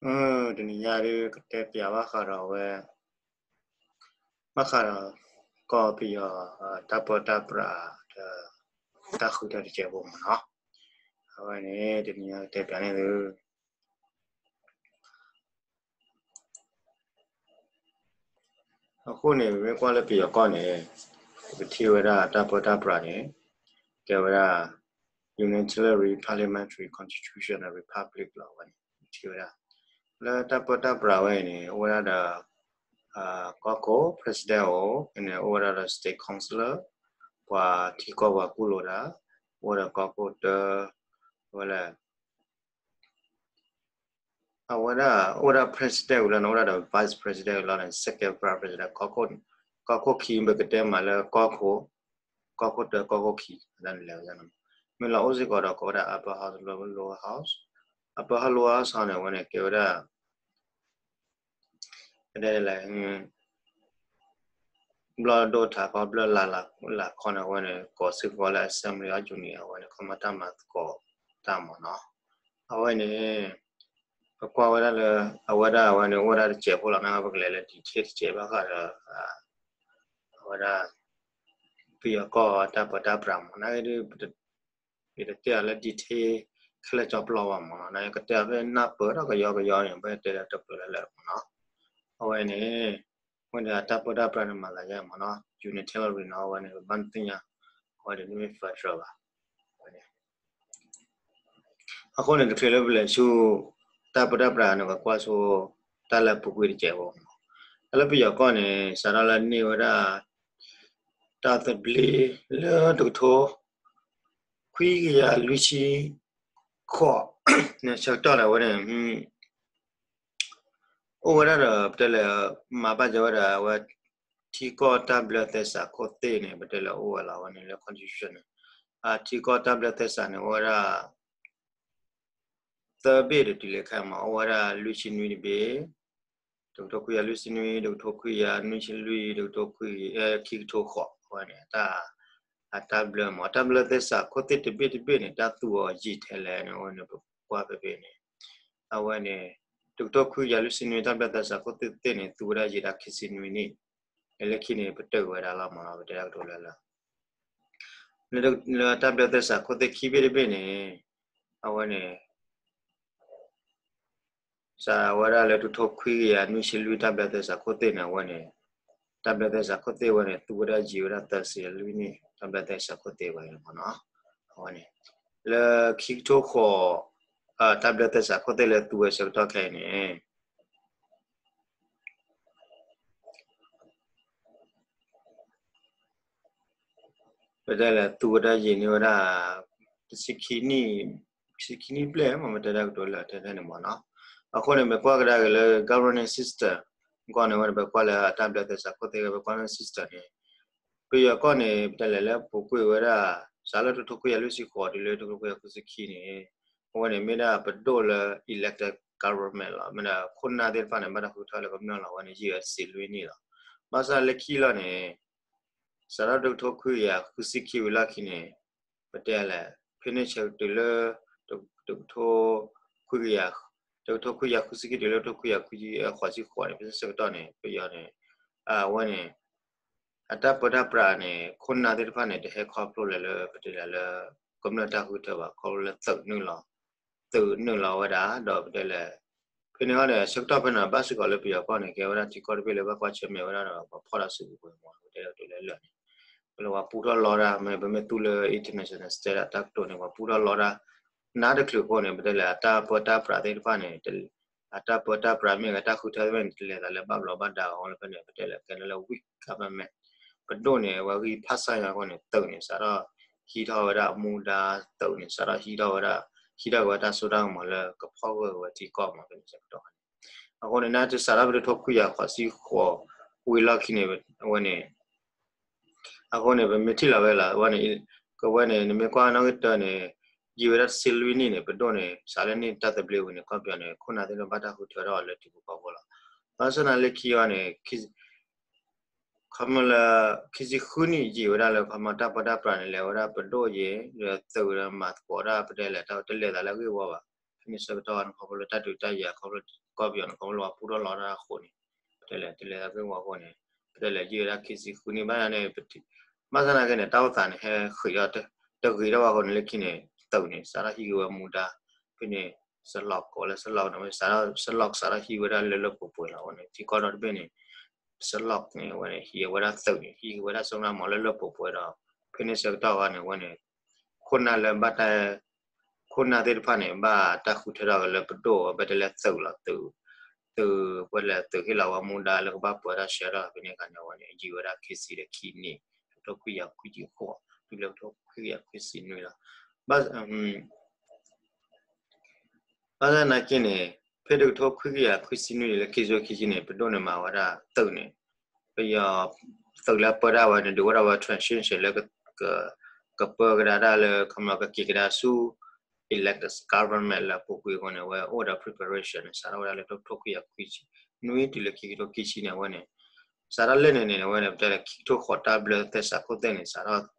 တနံၤညါဒုးကတဲပၠးဘၣ်ဃးဒီးအဝဲ ဘၣ်ဃးဒီး ကီၢ်ပယီၤ တၢ်ပၢတၢ်ပြး တၢ်ဃုထၢတစဲးဖိမ့ၢ်နီၤ. အဝဲန့ၣ် တနံၤညါကတဲပၠးန့ၣ်သု အဃိန့ၣ် မ့ၢ်ကွၢ်လၢပယီၤကီၢ်န့ၣ် ပကထံၣ်ဝဲဒၣ်တၢ်ပၢတၢ်ပြးန့ၣ် ကဲဝဲဒၣ် Unitary Parliamentary Constitutional Republic လီၤ. အဝဲန့ၣ် ထံၣ်ဝဲဒၣ် လၢတၢ်ပၢတၢ်ပြးဝဲအံၤန့ၣ် အိၣ်ဝဲဒၣ်ဒီး ကီၢ်ခိၣ် president အိၣ် န့ၣ် အိၣ်ဝဲဒၣ်ဒီး state councillor ပှၤထံကီၢ်ပှၤကူၣ်လိာ်တၢ် အိၣ်ဝဲဒီးကီၢ်ခိၣ်တၢ ဝဲလဲၣ် အဝဲဒၣ် အိၣ်ဝဲဒၣ် president ဝံၤလီၤန့ၣ် အိၣ်ဝဲဒၣ်ဒီး vice president ဝံၤလီၤန့ၣ် second vice president ကီၢ်ခိၣ်ခံ ပကတဲမးလၢကီၢ်ခိၣ် ကီၢ်ခိၣ်တၢ ကီၢ်ခိၣ်ခံ အတၢ်န့ၣ်လဲၤဝဲဒၣ် မ့ၢ်လီၤအိၣ်စ့ၢ်ကီးဒီးကိးဝဲဒၣ် upper house လၢ lower house, upper house lower house န့ၣ် အဝဲန့ၣ်ကဲဝဲဒၣ် ကတဲလဲၣ် ဘျီၣ်ဒိၣ်ထးခီ ဘျၢၣ်လၤလၤခီန့ၣ် အဝဲန့ၣ် ကိးစ့ၢ်ကီးလၢ assembly of union အဝဲန့ၣ် ခီမီတၢ်မၤသကိးတၢ်မ့ၢ်နီၤ. အဝဲန့ၣ် ပကွၢ်ဝဲဒၣ်လၢ အဝဲဒၣ်အဝဲန့ၣ် အိၣ်ဝဲဒၣ်တစဲးဖိလီၤ နာ်က့ပကလဲၤလၢ detail တစဲးဘၣ်ဃးဒီး အဝဲဒၣ် ပယီၤကီၢ်တၢ်ပၢတၢ်ပြးမ့ၢ် နာ်က့ဒုး ယတတဲအီၤလၢ detail ခဲလၢာ်ကၠီပျီဘၣ်မ့ၢ်နီၤ နာ်က့ကတဲအီၤဖဲနၢ်ပၢၢ်ထီၣ်ကယီကယီန့ၣ် ဘၣ်တဲလၢတပၢၢ်လၢလၢမ့ၢ်နီၤ. အဝဲန့ၣ် ဝဲန့ၣ်အတၢ်ပၢတၢ်ပြးန့ၣ်မၤသးယါမ့ၢ်နီၤ unitary နီၤ အဝဲန့ၣ် ပဘၣ်သ့ၣ်ညါ အဝဲန့ၣ်မ့ၢ် federal ဘၣ် အဃိန့ၣ် တချုးလၢပလဲၤဆူ တၢ်ပၢတၢ်ပြးန့ၣ် ပကွၢ်ဆိ တၢ်လၢပူၤကွံာ်တစဲးဖိမ့ၢ် တၢ်လၢပယီၤကီၢ်န့ၣ် စးထီၣ်လၢန့ၢ်ဝဲဒၣ် တၢ်သဘျ့လၢတကထိ ခွံကယၤလွံၢ်ဆံဃိး န့ၣ် ဆၢကတီၢ်န့ၣ် အဝဲန့ၣ် အိၣ်ဝဲဒၣ်ဒီး ပတဲလဲၣ် မၤဘၣ်ကဲဝဲဒၣ် အဝဲ ထံကီၢ်တၢ်ဘျၢသဲစးခိၣ်သ့ၣ်န့ၣ် ပတဲလဲၣ်အိၣ်ဝဲလီၤ အဝဲန့ၣ်လၢ constitution န့ၣ် အထံကီၢ်တၢ်ဘျၢသဲစးန့ၣ် အိၣ်ဝဲဒၣ် သၢဘ့ၣ်ဒီးတုၤလၢခဲအံၤမ့ၢ် အိၣ်ဝဲဒၣ်လွံၢ်ဆံနွံတဘ့ၣ်, တကထိခွံကယၤလွံၢ်ဆံနွံ, တကထိခွံကယၤနွံဆံလွံၢ်, တကထိခွံ, ခံကထိဃိး အဝဲန့ၣ် အတၢ်ဘျၢမ့ၢ် တၢ်ဘျၢသဲစးခိၣ်သ့ၣ်တဘ့ၣ်တဘ့ၣ်န့ၣ် တၢ်သူအီၤယံာ်ထဲလဲၣ်န့ၣ် အဝဲန့ၣ် ပကွၢ်ဖဲဖဲန့ၣ် အဝဲန့ၣ် တကထိခွံကယၤလွံၢ်ဆံနွံ တၢ်ဘျၢသဲစးခိၣ်သ့ၣ်သ့ၣ်န့ၣ် သူဝဲဒၣ်ယံာ်ဒၣ်ခံဆံနွံနံၣ်, လၢခံန့ၣ် ပတုာ်ဝဲဒၣ်လီၤမ့ၢ်နီၤ ပတဲဒၣ်ကတိၤလၢလၢ လၢတၢ်ဘျၢသဲစးခိၣ်သ့ၣ်ခံဘ့ၣ်တဘ့ၣ်န့ၣ် အဝဲန့ၣ် စးဝဲဒၣ်လၢတကထိခွံကယၤနွံဆံလွံၢ် တၢ်ဘျၢသဲစးခိၣ်သ့ၣ်န့ၣ် အဝဲန့ၣ် တၢ်ဘျၢသဲစးခိၣ်သ့ၣ်ဝဲန့ၣ် သူဝဲဒၣ်ယံာ်ဝဲဒၣ်သၢဆံလွံၢ်နံၣ် တၢ်ဘျၢသဲစးခိၣ်သ့ၣ်ဝဲန့ၣ်မ့ၢ်နီၤ အဝဲန့ၣ် လၢခံကထိဃိး တၢ်ဘျၢသဲစးခိၣ်သ့ၣ်လၢသူဝဲဆၢကတီၢ်ခဲအံၤန့ၣ် ပတဲလဲၣ် သူဝဲဒၣ်ယံာ်န့ၢ်ဝဲဒၣ် တဆံခံနံၣ်, တဆံခံနံၣ်ဘျဲၣ်မ့ၢ် ပတဲဒၣ်ကတိၤလၢထဲထဲန့ၣ်မ့ၢ်နီၤ. အဃိန့ၣ် ပကွၢ်ကဒါက့ၤလၢ governing system ကီၢ်န့ၣ်ဝဲန့ၣ် ပကွၢ်လၢအတၢ်ဘျၢသဲစးခိၣ်သ့ၣ်ဝဲ ပကွၢ်လၢ system န့ၣ် ပယီၤကီၢ်န့ၣ် ပတဲလဲၣ်လၢပူၤကွံာ်ဝဲဒၣ် စးလၢတကထိခွံကယၤလွံၢ်ဆံဃိးတုၤလၢတကထိခွံကယၤခွံဆံခံန့ၣ် အဝဲန့ၣ်မ့ၢ်ဒၣ်ပဒိၣ်လၢ elected government လီၤ. မ့ၢ်ဒၣ်ခိၣ်နၢ်သ့ၣ်တဖၣ်န့ၣ် ဘၣ်တၢ်ဃုထၢလၢကမျၢၢ်လီၤ. အဝဲန့ၣ်ယံာ်ဝဲတဆံလွံၢ်နံၣ်လီၤ. ဘၣ်ဆၣ်လၢခံလီၤန့ၣ် စးထီၣ်တကထိခွံကယၤဃုဆံခံဝံၤလီၢ်ခံန့ၣ် ပတဲလဲၣ် ဖဲန့ၣ်ဆၢကတီၢ်လၢ တကထိခွံကယၤ, တကထိခွံကယၤဃုဆံခံတုၤလၢတကထိခွံကယၤခွံဆံဃိးန့ၣ် ဖဲန့ၣ်ဆၢကတီၢ်န့ၣ် ပယီၤန့ၣ် အဝဲန့ၣ် အတၢ်ပၢတၢ်ပြးန့ၣ် ခိၣ်နၢ်သ့ၣ်တဖၣ်န့ၣ် တဟဲခီဖျိလၢၤလၢ ပတဲလဲၣ်လၢ ကမျၢၢ်တၢ်ဃုထၢဘၣ် ခီဖျိလၢသုးနုာ်လီၤ သုးနုာ်လီၤဝဲဒၣ် ဒီးပတဲလဲၣ် ဖဲန့ၣ်ဟီန့ၣ် ဆၢကတီၢ်ဖဲန့ၣ် ဘၣ်စ့ၢ်ကီးလၢပယီၤကီၢ်န့ၣ် ကဲဝဲဒၣ်ထံကီၢ်တဘ့ၣ်လၢဘၣ်ကွၢ်ဆၢၣ်မဲာ်ဝဲဒၣ်ဒီး ပှၤဖီၣ်တၢ်စုပူၤပူၤမ့ၢ် ပတဲလၢတုၤလၢလၢာ်န့ၣ် ပလၢပှၤပူထီၣ်လီတၢ် မ့ၢ်ပမ့ၢ်သူလၢ international standard တၢ်ကတိၤန့ၣ် ပှၤပူထီၣ်လီတၢ် နါတချုးအဃိန့ၣ် ပတဲလဲၣ် အတၢ်ပၢတၢ်ပြးသ့ၣ်တဖၣ်န့ၣ် အတၢ်ပၢတၢ်ပြးမ့ၢ်ဂ့ၤ တၢ်ဃုထၢသ့ၣ်တဖၣ်န့ၣ် တလဲၤသးလၢဘၣ်ဘျီးဘၣ်ဒါအီၤလၢဖဲန့ၣ် ပတဲလဲၣ် ကဲလၢ weak government ပဒိၣ်န့ၣ် အဝဲဂံၢ်ဖးဆါညါအဃိန့ၣ် သုးန့ၣ် စးထီၣ်ဟံးထီၣ်ဝဲဒၣ်အမူဒါ သုးန့ၣ် စးထီၣ်ဟံးထီၣ်ဝဲဒၣ် ဟံးထီၣ်က့ၤဝဲတၢ်စိတၢ်ကမီၤလၢကဖီၣ်ဂၢၢ်ဝဲထံကီၢ်မ့ၢ် ဖဲန့ၣ်ဆၢကတီၢ်န့ၣ် အဃိန့ၣ် နါတစးထီၣ်ဖဲတကထိခွံကယၤဃိးဆံဃိးဝံၤလီၢ်ခံန့ၣ် အဝဲန့ၣ် အဃိန့ၣ် ပမ့ၢ်ထံၣ်လီၤဝဲလီၤ အဝဲန့ၣ် ကဝဲန့ၣ် နမ့ၢ်ကွၢ်နီၣ်ဂံၢ်တၢန့ၣ် ယံာ်ဝဲဒၣ်တဆံလွံၢ်နံၣ်န့ၣ် ပဒိၣ်န့ၣ် စးလၢန့ၣ်တၢ်သဘျ့ဝံၤန့ၣ် ကီၢ်ပယီၤန့ၣ် ခိၣ်နၢ်သ့ၣ်တဖၣ်ဘၣ်တၢ်ဃုထၢထီၣ်အီၤလၢထံဖိကီၢ်ဖိလီၤ. ဘၣ်ဆၣ်သနာ်လၢခံအီၤန့ၣ် ခီမီလၢ ခံဆံဃုနံၣ်ယံာ်ဝဲဒၣ်လၢ ခီမီတၢ်ပၢတၢ်ပြးန့ၣ် လဲၤဝဲဒၣ်ပဒိၣ်ယဲ ဒီးသုးဒီးမၤသကိးဒၣ် ပတဲလဲၣ် တၢ်တလဲၤသးလၢအဂ့ၢ်ဝီဘၣ်. ဖဲန့ၣ်ဆၢကတီၢ်န့ၣ် ခီဖျိလၢတၢ်ဒုးတၢ်ယၤ ခီဖျိ ကီၢ်ပယီၤန့ၣ် ခီဖျိလၢပှၤပူထီၣ်လီၤတၢ်အဃိန့ၣ် ပတဲလဲၣ် တလဲၤသးက့ၢ်ဝီအဃိန့ၣ် ပတဲလဲၣ် ယံာ်ဝဲဒၣ်ခံဆံဃုနံၣ်ဘၣ်န့ၣ် ဘၣ်ဆၣ်သနာ်က့န့ၣ် တၢ်အိၣ်သးန့ၣ် ဟဲဃံးဒီး တဂ့ၤထီၣ်ဘၣ်အဃိန့ၣ် လၢခံန့ၣ် သုးန့ၣ် စးထီၣ်ဟံးက့ၤဝဲမူဒါ ဖဲန့ၣ် စလီၢ်ကိးလၢစလီၢ်န့ၣ် စးထီၣ် စလီၢ်စးထီၣ်ဟံးဝဲဒၣ်လၢလၢပှဲၤပှဲၤလီၤအဃိန့ၣ် ထံကီၢ်ဒီတဘ့ၣ်န့ၣ် စလီၢ်န့ၣ် အဝဲန့ၣ် ဟံးဝဲဒၣ်သုးန့ၣ် ဟံးဝဲဒၣ်စလီၢ်မးလၢလၢပှဲၤပှဲၤဒီး ဖဲန့ၣ်ဆၢကတီၢ်ဝဲန့ၣ် အဝဲန့ၣ် ခိၣ်နၢ်လၢဘၣ်တၢ် ခိၣ်နၢ်သ့ၣ်တဖၣ်န့ၣ် ဘၣ်တၢ်ဃုထၢထီၣ်က့ၤလၢပဒိၣ် ဘၣ်တဲလဲၣ်သုးလီၤ သုး သုး ဝဲလဲၣ်သုးဟ့ၣ်လီၤဝဲမူဒါလၢကဘၣ်ပှဲၤတၢ်ဆှၢထီၣ်ဖဲန့ၣ်အခါန့ၣ် အဝဲန့ၣ် ယံာ်ဝဲဒၣ်ခံဆံဒီးခံနံၣ် တကထိခွံကယၤခွံဆံဃိး တုၤလၢတကထိခွံကယၤခွံဆံနွံလီၤ. ဘၣ် ဘၣ်ဆၣ်သနာ်က့န့ၣ် ဖဲတကထိခွံကယၤခွံဆံနွံန့ၣ် လၢခံကထိခံဆံန့ၣ် ပဒိၣ်န့ၣ်မၤဝဲဒၣ်သုးန့ၣ် ပယီၤ သုးလၢပၢတၢ်ဝဲန့ၣ် ဒုးအိၣ်ဒၣ်ဝဲ transition လၢ ကပၢကဒါတၢ်လၢ ခီမီ ကက့ၤကဒါဆူ elected government လၢအပူၤကွံာ်အဃိန့ၣ် အဝဲအိၣ်ဒီး preparation န့ၣ် စးထီၣ်ဝဲဒၣ်လၢတကထိခွံကယၤခွံဆံနွံတုၤလၢခံကထိခံဆံန့ၣ် အဝဲန့ၣ် စးထီၣ်လဲၣ်န့ၣ်န့ၣ် အဝဲန့ၣ် ပတဲလၢခံကထိဃိးတၢ်ဘျၢသဲစးခိၣ်သ့ၣ်န့ၣ် စးထီၣ်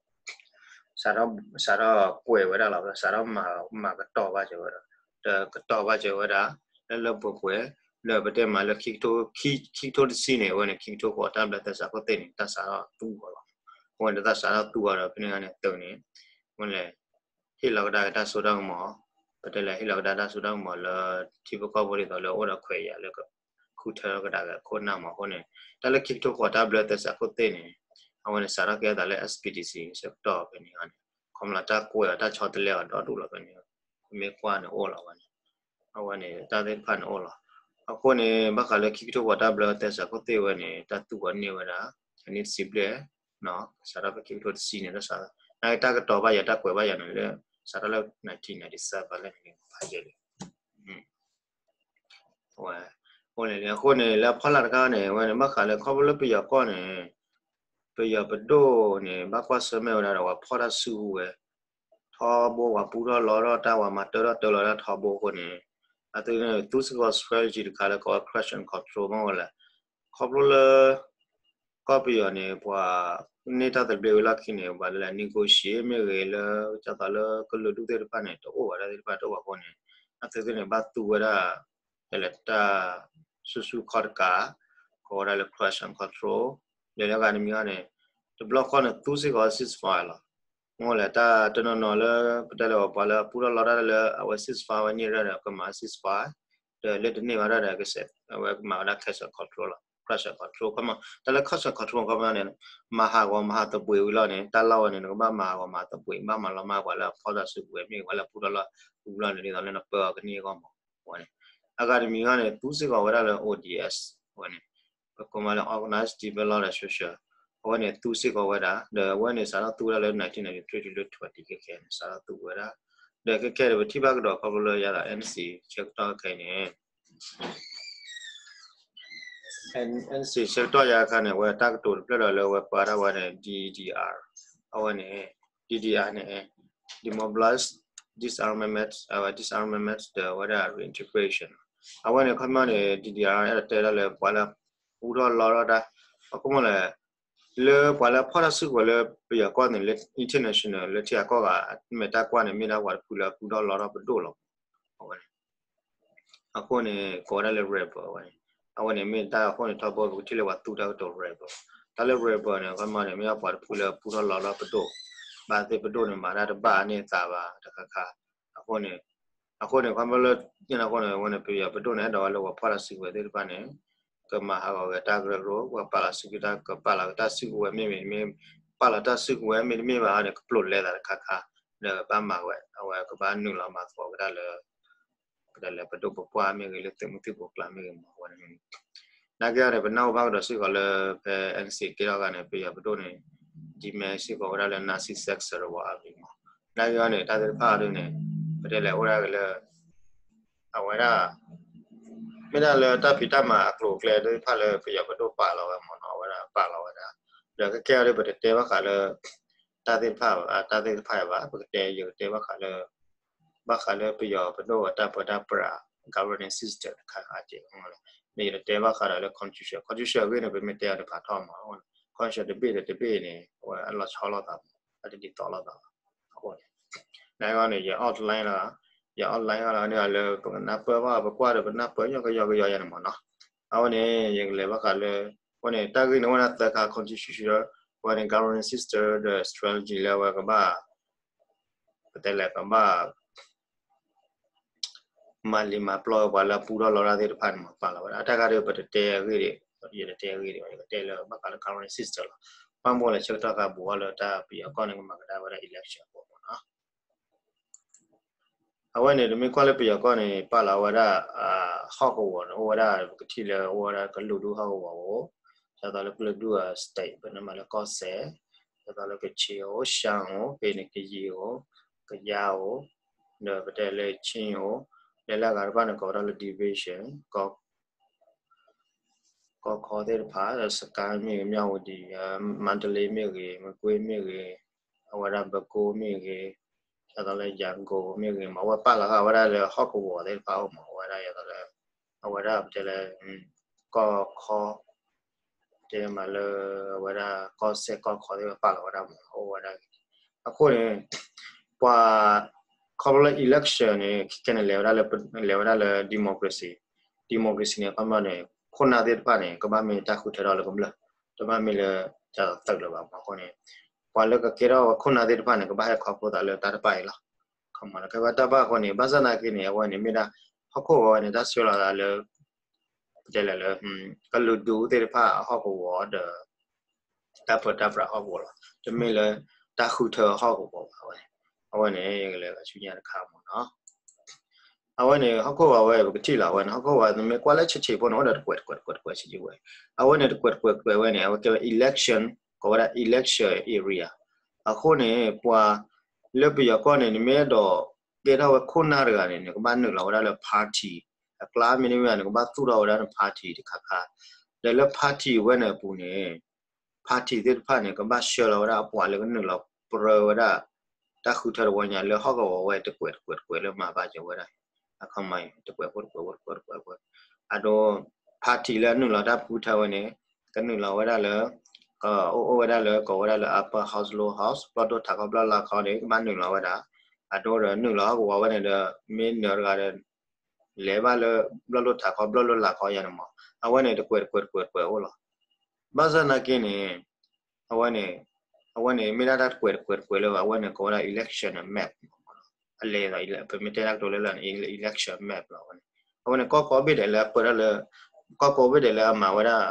စးထီၣ်ကွဲးဝဲဒၣ်လီၤ စးထီၣ်မၤကတီၤဘၣ်စၢၤဝဲဒၣ် ဒီးကတီၤဘၣ်စၢၤဝဲဒၣ် လၢလၢပှဲၤပှဲၤ လၢပတဲမးလၢခံကထိ ခံကထိတဆံန့ၣ် အဝဲန့ၣ် ခံကထိဃိးတၢ်ဘျၢသဲစးခိၣ်သ့ၣ်န့ၣ် တၢ်စးထီၣ်သူအီၤလီၤ. အဝဲန့ၣ်တၢ်စးထီၣ်သူအီၤဒီး ဖဲန့ၣ်န့ၣ် သုးန့ၣ် အဝဲန့ၣ် ဟ့ၣ်လီၤကဒါက့ၤတၢ်စိတၢ်ကမီၤ ပတဲလဲၣ် ဟ့ၣ်လီၤကဒါတၢ်စိတၢ်ကမီၤလၢ ထံဖိကီၢ်ဖိဒ်သိးလၢအိၣ်ဒီးခွဲးယာ်လၢ ဃုထၢကဒါက့ၤခိၣ်နၢ်မးအဃိန့ၣ် တၢ်လၢခံကထိဃိးတၢ်ဘျၢသဲစးခိၣ်သ့ၣ်န့ၣ် အဝဲန့ၣ်စးထီၣ်ကဲအသးလၢ S P D C ဆၢကတီၢ်ဖဲန့ၣ်န့ၣ် ခီမီတၢ်ကွဲးအီၤတၢ်ဆီတလဲအီၤဒီဒူၣ်လီၤဖဲန့ၣ် မ့ၢ်ကွၢ်န့ၣ်အိၣ်လီၤဝဲန့ၣ် အဝဲန့ၣ် တၢ်သ့ၣ်တဖၣ်န့ၣ်အိၣ်လီၤ. အဃိန့ၣ် ဘၣ်ဃးလၢခံကထိဃိးတၢ်ဘျၢသဲစးခိၣ်သ့ၣ်ဝဲန့ၣ် တၢ်သူအီၤန့ၢ်ဝဲဒၣ် အနံၣ်တဆံဘျဲၣ် စးထီၣ်ဖဲခံကထိတဆံန့ၣ် တၢ်စးထီၣ် နာ်က့တၢ်ကတီၤဘၣ်ယၤ တၢ်ကွဲးဘၣ်ယၤန့ၣ်လၢ စးထီၣ်လၢ nineteen ninety-seven လၢန့ၣ်ဖးယဲၢ်လံ ဝဲ အိၣ်န့ၣ်လံ အဃိန့ၣ် လၢအဖီလာ်တခါန့ၣ် ဝဲန့ၣ် ဘၣ်ဃးလၢခီဖျိလၢပယီၤကီၢ်န့ၣ် ပယီၤပဒိၣ်န့ၣ် ဘၣ်ကွၢ်ဆၢၣ်မဲာ်ဝဲဒၣ်ဒီး ပှၤဖီၣ်တၢ်စုကဝဲၤ ထီဘိ ပှၤပူထီၣ်လီထီၣ်တၢ် ပှၤမၤတၢထီၣ်တၢလီၤတၢ်ထီဘိအဃိန့ၣ် အသုန့ၣ် သူစ့ၢ်ကီး strategy တခါလၢကိးဝဲ crush and control မ့ၢ်ဝဲလဲၣ် ခီဖျိလၢ ကီၢ်ပယီၤန့ၣ် ပှၤန့ၢ်တၢ်သဘျ့ဝံၤလီၢ်ခံန့ၣ် ပှၤလဲၤ negotiate မ့ၢ်ဂ့ၤလၢ ဒ်သိးလၢကလုာ်ဒူၣ်သ့ၣ်တဖၣ်န့ၣ် တအိၣ်ဘၣ်တၢ်သ့ၣ်တဖၣ်တအိၣ်ဘၣ်အဃိန့ၣ် အသုသ့ၣ်န့ၣ် ဘၣ်သူဝဲဒၣ် တၢ်လဲၤတၢ် ဆူၣ်ဆူၣ်ခီၣ်တကး ကိးဝဲဒၣ်လၢ crush and control လဲၤလၢအဂၤတမံၤအီၤန့ၣ် တဘျီဃီန့ၣ် သူစ့ၢ်ကီး ceasefire လီၤ. မ့ၢ်လဲၣ် တၢ်တနီၤနီၤလၢ ပတဲလၢပှၤလၢပူထီၣ်လီတၢ်လၢ အဝဲ ceasefire ဝဲန့ၣ်ရၢဒီး ကမၤ ceasefire ဒီးလၢတန့ၢ်ဘၣ်ဒီး အဝဲကမၤဝဲဒၣ် crush and control လီၤ. crush and control ခီမီ တၢ်လၢ crush and control ခီမီန့ၣ် မၤဟးဂီၤမၤဟးသဘှံးဝံၤလီၤန့ၣ် တၢ်လီၢ်ဝဲန့ၣ် နကဘၣ်မၤဟးဂီၤမၤသဘှံး ဘၣ်မၤလီၤမၢ်ပှၤလၢအဖီၣ်တၢ်စုကဝဲၤမ့ၢ်ဂ့ၤ ပှၤလၢပူထီၣ်လီ ပူထီၣ်လီန့ၣ် ဒ်သိးလၢနပၢအီၤကန့ၢ်အဂီၢ်မး ဝဲန့ၣ် အဂၤတမံၤအီၤန့ၣ် သူစ့ၢ်ကီးဝဲဒၣ်လၢ O D S ဝဲန့ၣ် ပကိးမးလၢ organized development social အဝဲန့ၣ်သူစ့ၢ်ကီးဝဲဒၣ် ဒီးအဝဲန့ၣ်စးထီၣ်သူဝဲဒၣ်လၢ nineteen ninety-three တုၤလၢ twenty ခဲခဲန့ၣ် စးထီၣ်သူဝဲဒၣ် ဒီးခဲခဲဒီးပထံၣ်ဘၣ်ကဒီးခီဖျိလၢယၤဒီး N C ဆၢကတီၢ်ခဲအံၤန့ၣ် N- NC ဆၢကတီၢ်ယၤအခါန့ၣ် အဝဲတၢ်ကတိၤတဖျၢၣ်ဒီးလၢအဝဲပာ်ဒၣ်ဝဲန့ၣ် D D R အဝဲန့ၣ် D D R န့ၣ် demobilize disarmament အဝဲ disarmament ဒီးအဝဲဒၣ် reintegration အဝဲန့ၣ်ခီမီန့ၣ် D D R အဲၣ်ဒိးတဲဒၣ်လၢပှၤလၢ ပူထီၣ်လီထီၣ်တၢ် အကမီၣ်လဲၣ် လၢပှၤလၢဖီၣ်တၢ်စုကဝဲၤလၢပယီၤကီၢ်န့ၣ် လၢ international လၢထံဂၤကီၢ်ဂၤ မ့ၢ်တၢ်ကွၢ်န့ၣ် မ့ၢ်ဒၣ်ပှၤတဖုလၢပူထီၣ်လီထီၣ်ပဒိၣ်လီၤ. အဝဲန့ၣ် အဃိန့ၣ် ကိးဝဲဒၣ်လၢ rebel အဝဲန့ၣ် အဝဲန့ၣ်မ့ၢ်တၢ်အဃိန့ၣ် ထီဘိပကထံၣ်လၢပှၤသူတၢ်ကတိၤ rebel တၢ်လၢ rebel န့ၣ် ခီမီန့ၣ် မ့ၢ်ဒၣ်ပှၤတဖုလၢပူထီၣ်လီထီၣ်ပဒိၣ် ဘၣ်သ့ၣ်ပဒိၣ်န့ၣ် မၤတၢ်တဘၣ်န့ၢ်အသးဘၣ်တခါခါ အဃိန့ၣ် အဃိန့ၣ် ခီဖျိလၢ န့ၣ်အဃိန့ၣ် အဝဲန့ၣ် ပယီၤပဒိၣ်န့ၣ် အဲၣ်ဒိးဝဲလၢပှၤဖီၣ်တၢ်စုကဝဲၤသ့ၣ်တဖၣ်န့ၣ် ကမၤဟးဂီၤက့ၤတၢ်ကရၢကရိ ပှၤပာ်လီၤစုကဝဲၤ ကပာ်လီၤက့ၤတၢ်စုကဝဲၤမ့တမ့ၢ် ပာ်လီၤတၢ်စုကဝဲၤမ့တမ့ၢ်ဘၣ်န့ၣ် ကပျိာ်လဲသးတခါခါ ဒီးဘၣ်မၤဝဲ အဝဲကဘၣ်နုာ်လီၤမၤသကိးက့ၤတၢ်လၢ ပတဲလၢပဒိၣ်ပပှၢ်မ့ၢ်ဂ့ၤ လၢသုးမုၢ်သံၣ်ဘိကျါမ့ၢ်ဂ့ၤမး အဝဲန့ၣ် နာ်က့အီၤန့ၣ် ပနၢ်ဟူဘၣ်ကဒီးစ့ၢ်ကီးလၢ ဖဲ NC ကဲထီၣ်အခါန့ၣ် ပယီၤပဒိၣ်န့ၣ် demand စ့ၢ်ကီးဝဲဒၣ်လၢ Nazi Sachsenwaffe အဂ့ၢ်မး နာ်က့အီၤန့ၣ် တၢ်သ့ၣ်တဖၣ်အီၤဒ်န့ၣ် ပတဲလဲၣ်အိၣ်ဒၣ်က့ၤလၢ အဝဲဒၣ် မ့ၢ်ဒၣ်လၢတၢ်ဖံးတၢ်မၤအကျိၤအကျဲသ့ၣ်တဖၣ်လၢပယီၤပဒိၣ်ပာ်လီၤဝဲမးနီၤ အဝဲဒၣ်ပာ်လီၤဝဲဒၣ် ဒီးခဲကဲအီၤဒ်ပတတဲဘၣ်ဃးလၢ တၢ်သ့ၣ်တဖၣ်ဘၣ် တၢ်သ့ၣ်တဖၣ်ဘၣ် ပကတဲယကတဲဘၣ်ဃးလၢ ဘၣ်ဃးလၢပယီၤပဒိၣ်အတၢ်ပၢတၢ်ပြး governing system တခါခါကဲ မ့ၢ်ယတတဲဘၣ်ဃးဒီးလၢ constitution constitution အဂ့ၢ်န့ၣ် ပမ့ၢ်တဲအီၤတဖးထီၣ်မး constitution တဘ့ၣ်ဒီးတဘ့ၣ်န့ၣ် အဝဲအလီၤဆီလိာ်သး အတဒ်သိးလိာ်သးဘၣ် အဃိန့ၣ် နာ်က့အီၤန့ၣ် ယ outline လီၤ ယ online လီၤန့ၣ် လၢပကနၢ်ပၢၢ်ဘၣ် ပကွၢ်ဒီးပနၢ်ပၢၢ်ညီကယီကယီယၤန့ၣ်မ့ၢ်နီၤ. အဝဲန့ၣ် ယကလဲၤဘၣ်ဃးလၢ အဝဲန့ၣ် တၢ်ဂ့ၢ်န့ၣ် အဝဲဒၣ်သၢခါ constitution အဝဲန့ၣ် governing system ဒီး strategy လၢအဝဲကဘၣ် ပတဲလဲၣ် ကဘၣ် မၤလံာ်မၤပျီၢ်ပှၤလၢအပူထီၣ်လီၤတၢ်သ့ၣ်တဖၣ်န့ၣ်မ့ၢ်ပာ်လီၤဝဲဒၣ် အတၢ်ဂ့ၢ်ဒီးပတတဲအဂ့ၢ်ဒံး ယတတဲအဂ့ၢ်ဒံး ယကတဲလၢဘၣ်ဃးလၢ governing system လီၤ. ဘၣ်မနုၤလဲၣ် ဆၢကတီၢ်ခါဘူးအီၤလၢတၢ်ပယီၤကီၢ်န့ၣ် ကမၤကဒါဝဲဒၣ် election အပူၤမ့ၢ်နီၤ. အဝဲန့ၣ် တမ့ၢ်ကွၢ်လၢပယီၤကီၢ်န့ၣ် ပာ်လီၤဝဲဒၣ် ဟီၣ်ကဝီၤန့ၣ် အိၣ်ဝဲဒၣ် ပကထံၣ်လၢအိၣ်ဝဲဒၣ်ကလုာ်ဒူၣ်ဟီၣ်ကဝီၤအိၣ်, ဒ်သိးလၢကလုာ်ဒူၣ်အ state ပနမးလၢကီၢ်စဲၣ်, ဒ်သိးလၢကခ့ၣ်အိၣ်, ရှမ်းအိၣ်, ဖဲန့ၣ်ကယံၤအိၣ်, ကယၤအိၣ်, ဒီးပတဲလၢ Chin အိၣ်, လၢလၢအဂၤတဖၣ်န့ၣ် ကိးဝဲဒၣ်လၢ division ကီၢ် ကီၢ်ခီသ့ၣ်တဖၣ် စကဲမ့ၢ်ဂ့ၤ, မၠၣ်ဝတံၤ, မါတလ့မ့ၢ်ဂ့ၤ, မကွ့မ့ၢ်ဂ့ၤ, အဝဲဒၣ်ဘကိမ့ၢ်ဂ့ၤ, ဒ်သိးလၢယၤကိမ့ၢ်ဂ့ၤ, မ့ၢ်အဝဲပာ်လီၤဃာ်ဝဲဒၣ်လၢဟီၣ်ကဝီၤသ့ၣ်တဖၣ်အိၣ်မး အဝဲဒၣ်ဒ်သိးလၢ အဝဲဒၣ်ပတဲလၢ ကီၢ်ခီ တဲမးလၢ အဝဲဒၣ်ကီၢ်စဲၣ်ကီၢ်ခီသ့ၣ်တဖၣ် ပာ်လီၤဝဲဒၣ်မး အိၣ်ဝဲဒၣ် အဃိန့ၣ် ပှၤ ခီဖျိလၢ election န့ၣ် ခဲကဲန့ၣ် လဲၤဝဲဒၣ်လၢ လဲၤဝဲဒၣ်လၢ democracy, democracy န့ၣ် ခီမီန့ၣ် ခိၣ်နၢ်သ့ၣ်တဖၣ်န့ၣ် ကဘၣ်မ့ၢ်တၢ်ဃုထၢထီၣ်လၢကမျၢၢ်, တဘၣ်မ့ၢ်လၢတၢ်သုးလၢၤဘၣ်မးအဃိန့ၣ် ပှၤလၢကကဲထီၣ်ဝဲခိၣ်နၢ်သ့ၣ်တဖၣ်န့ၣ် ကဘၣ်ဟဲခီဖျိသးလၢတၢ်တဖၣ်အံၤလီၤ. ခီမီလၢကဲဝဲတၢ်ဘၣ်အဃိန့ၣ် ဘၣ်ဆၣ်သနာ်က့န့ၣ် အဝဲန့ၣ်မ့ၢ်ဒၣ် ဟီၣ်ခိၣ်ဝဲန့ၣ် တၢ်ဆှၢလီၤသးလၢ ပတဲလဲၣ်လၢ ကလုာ်ဒူၣ်သ့ၣ်တဖၣ်အဟီၣ်ကဝီၤဒီး တၢ်ပၢတၢ်ပြးဟီၣ်ကဝီၤလီၤ. တမ့ၢ်လၢတၢ်ဃုထၢဟီၣ်ကဝီၤဘၣ်ဝဲ. အဝဲန့ၣ် ယကလဲၤဆူညါတခါမ့ၢ်နီၤ. အဝဲန့ၣ် ဟီၣ်ခိၣ်ဝဲ ပကထံၣ်လီၤ အဝဲန့ၣ် ဟီၣ်ခိၣ်ဝဲ နမ့ၢ်ကွၢ်လၢဆံးဆံးဖိန့ၣ် အိၣ်ဒီးတကွဲးတကွဲးတကွဲးတကွဲးဆံးဆံးဝဲ. အဝဲန့ၣ် တကွဲးတကွဲးတကွဲးဝဲန့ၣ် အဝဲကဲဝဲ election ကိးဝဲဒၣ် election area. အဃိန့ၣ် ပှၤလၢပယီၤကီၢ်န့ၣ် နမ့ၢ်အဲၣ်ဒိးကဲထီၣ်ဝဲခိၣ်နၢ်တဂၤန့ၣ် နကဘၣ်နုာ်လီၤဝဲဒၣ်လၢ party အကျါ မ့တမ့ၢ်န့ၣ် နကဘၣ်သူၣ်ထီၣ်ဝဲဒၣ်န party တခါခါ. ဒီးလၢ party ဝဲန့ၣ်အပူၤန့ၣ် party သ့ၣ်တဖၣ်န့ၣ် ကဘၣ်ဆှၢလီၤဝဲဒၣ်အပှၤလၢကနုာ်လီၤပြၢဝဲဒၣ် တၢ်ဃုထၢတဝီညါလၢဟီၣ်ကဝီၤဝဲတကွဲးတကွဲးတကွဲးလၢမၤဘၣ်က့ၤဝဲဒၣ် အခီမီ တကွဲးဖိတကွဲးဖိတကွဲးတကွဲးတကွဲး. အဒိ party လၢအနုာ်လီၤတၢ်ဃုထၢဝဲန့ၣ် ကနုာ်လီၤဝဲဒၣ်လၢ ကအိၣ်အိၣ်ဝဲဒၣ်လၢ ကိးဝဲဒၣ်လၢ upper house, lower house, ဘျီၣ်ဒိၣ်ထးခီဘျီၣ်လၢ်ခီန့ၣ် ကဘၣ်နုာ်လီၤဝဲဒၣ်. အဒိဒီးနုာ်လီၤဟီၣ်ကဝီၤဝဲန့ၣ်ဒီး မ့ၢ်နၢၤတဂၤဒီး လဲၤဘၣ်လၢ ဘျီၣ်ဒိၣ်ထးခီဘျီၣ်လၢ်လၢ်ခီယၤန့ၣ်မး အဝဲန့ၣ် တကွဲးတကွဲးတကွဲးတကွဲးအိၣ်လီၤ. ဘၣ်ဆၣ်သနာ်က့န့ၣ် အဝဲန့ၣ် အဝဲန့ၣ် မ့ၢ်ဒၣ်တၢ်တကွဲးတကွဲးတကွဲးလၢ အဝဲန့ၣ် ကိးဝဲဒၣ် election map အလဲၤဒီး ပမ့ၢ်တဲတၢ်ကတိၤလၢလၢ election map လီၤ. အဝဲန့ၣ် ကီၢ်ကိးဘ့ၣ်ဒဲးလၢအပၢတၢ်လၢ ကီၢ်ကိးဘ့ၣ်ဒဲးလၢအမၤဝဲဒၣ်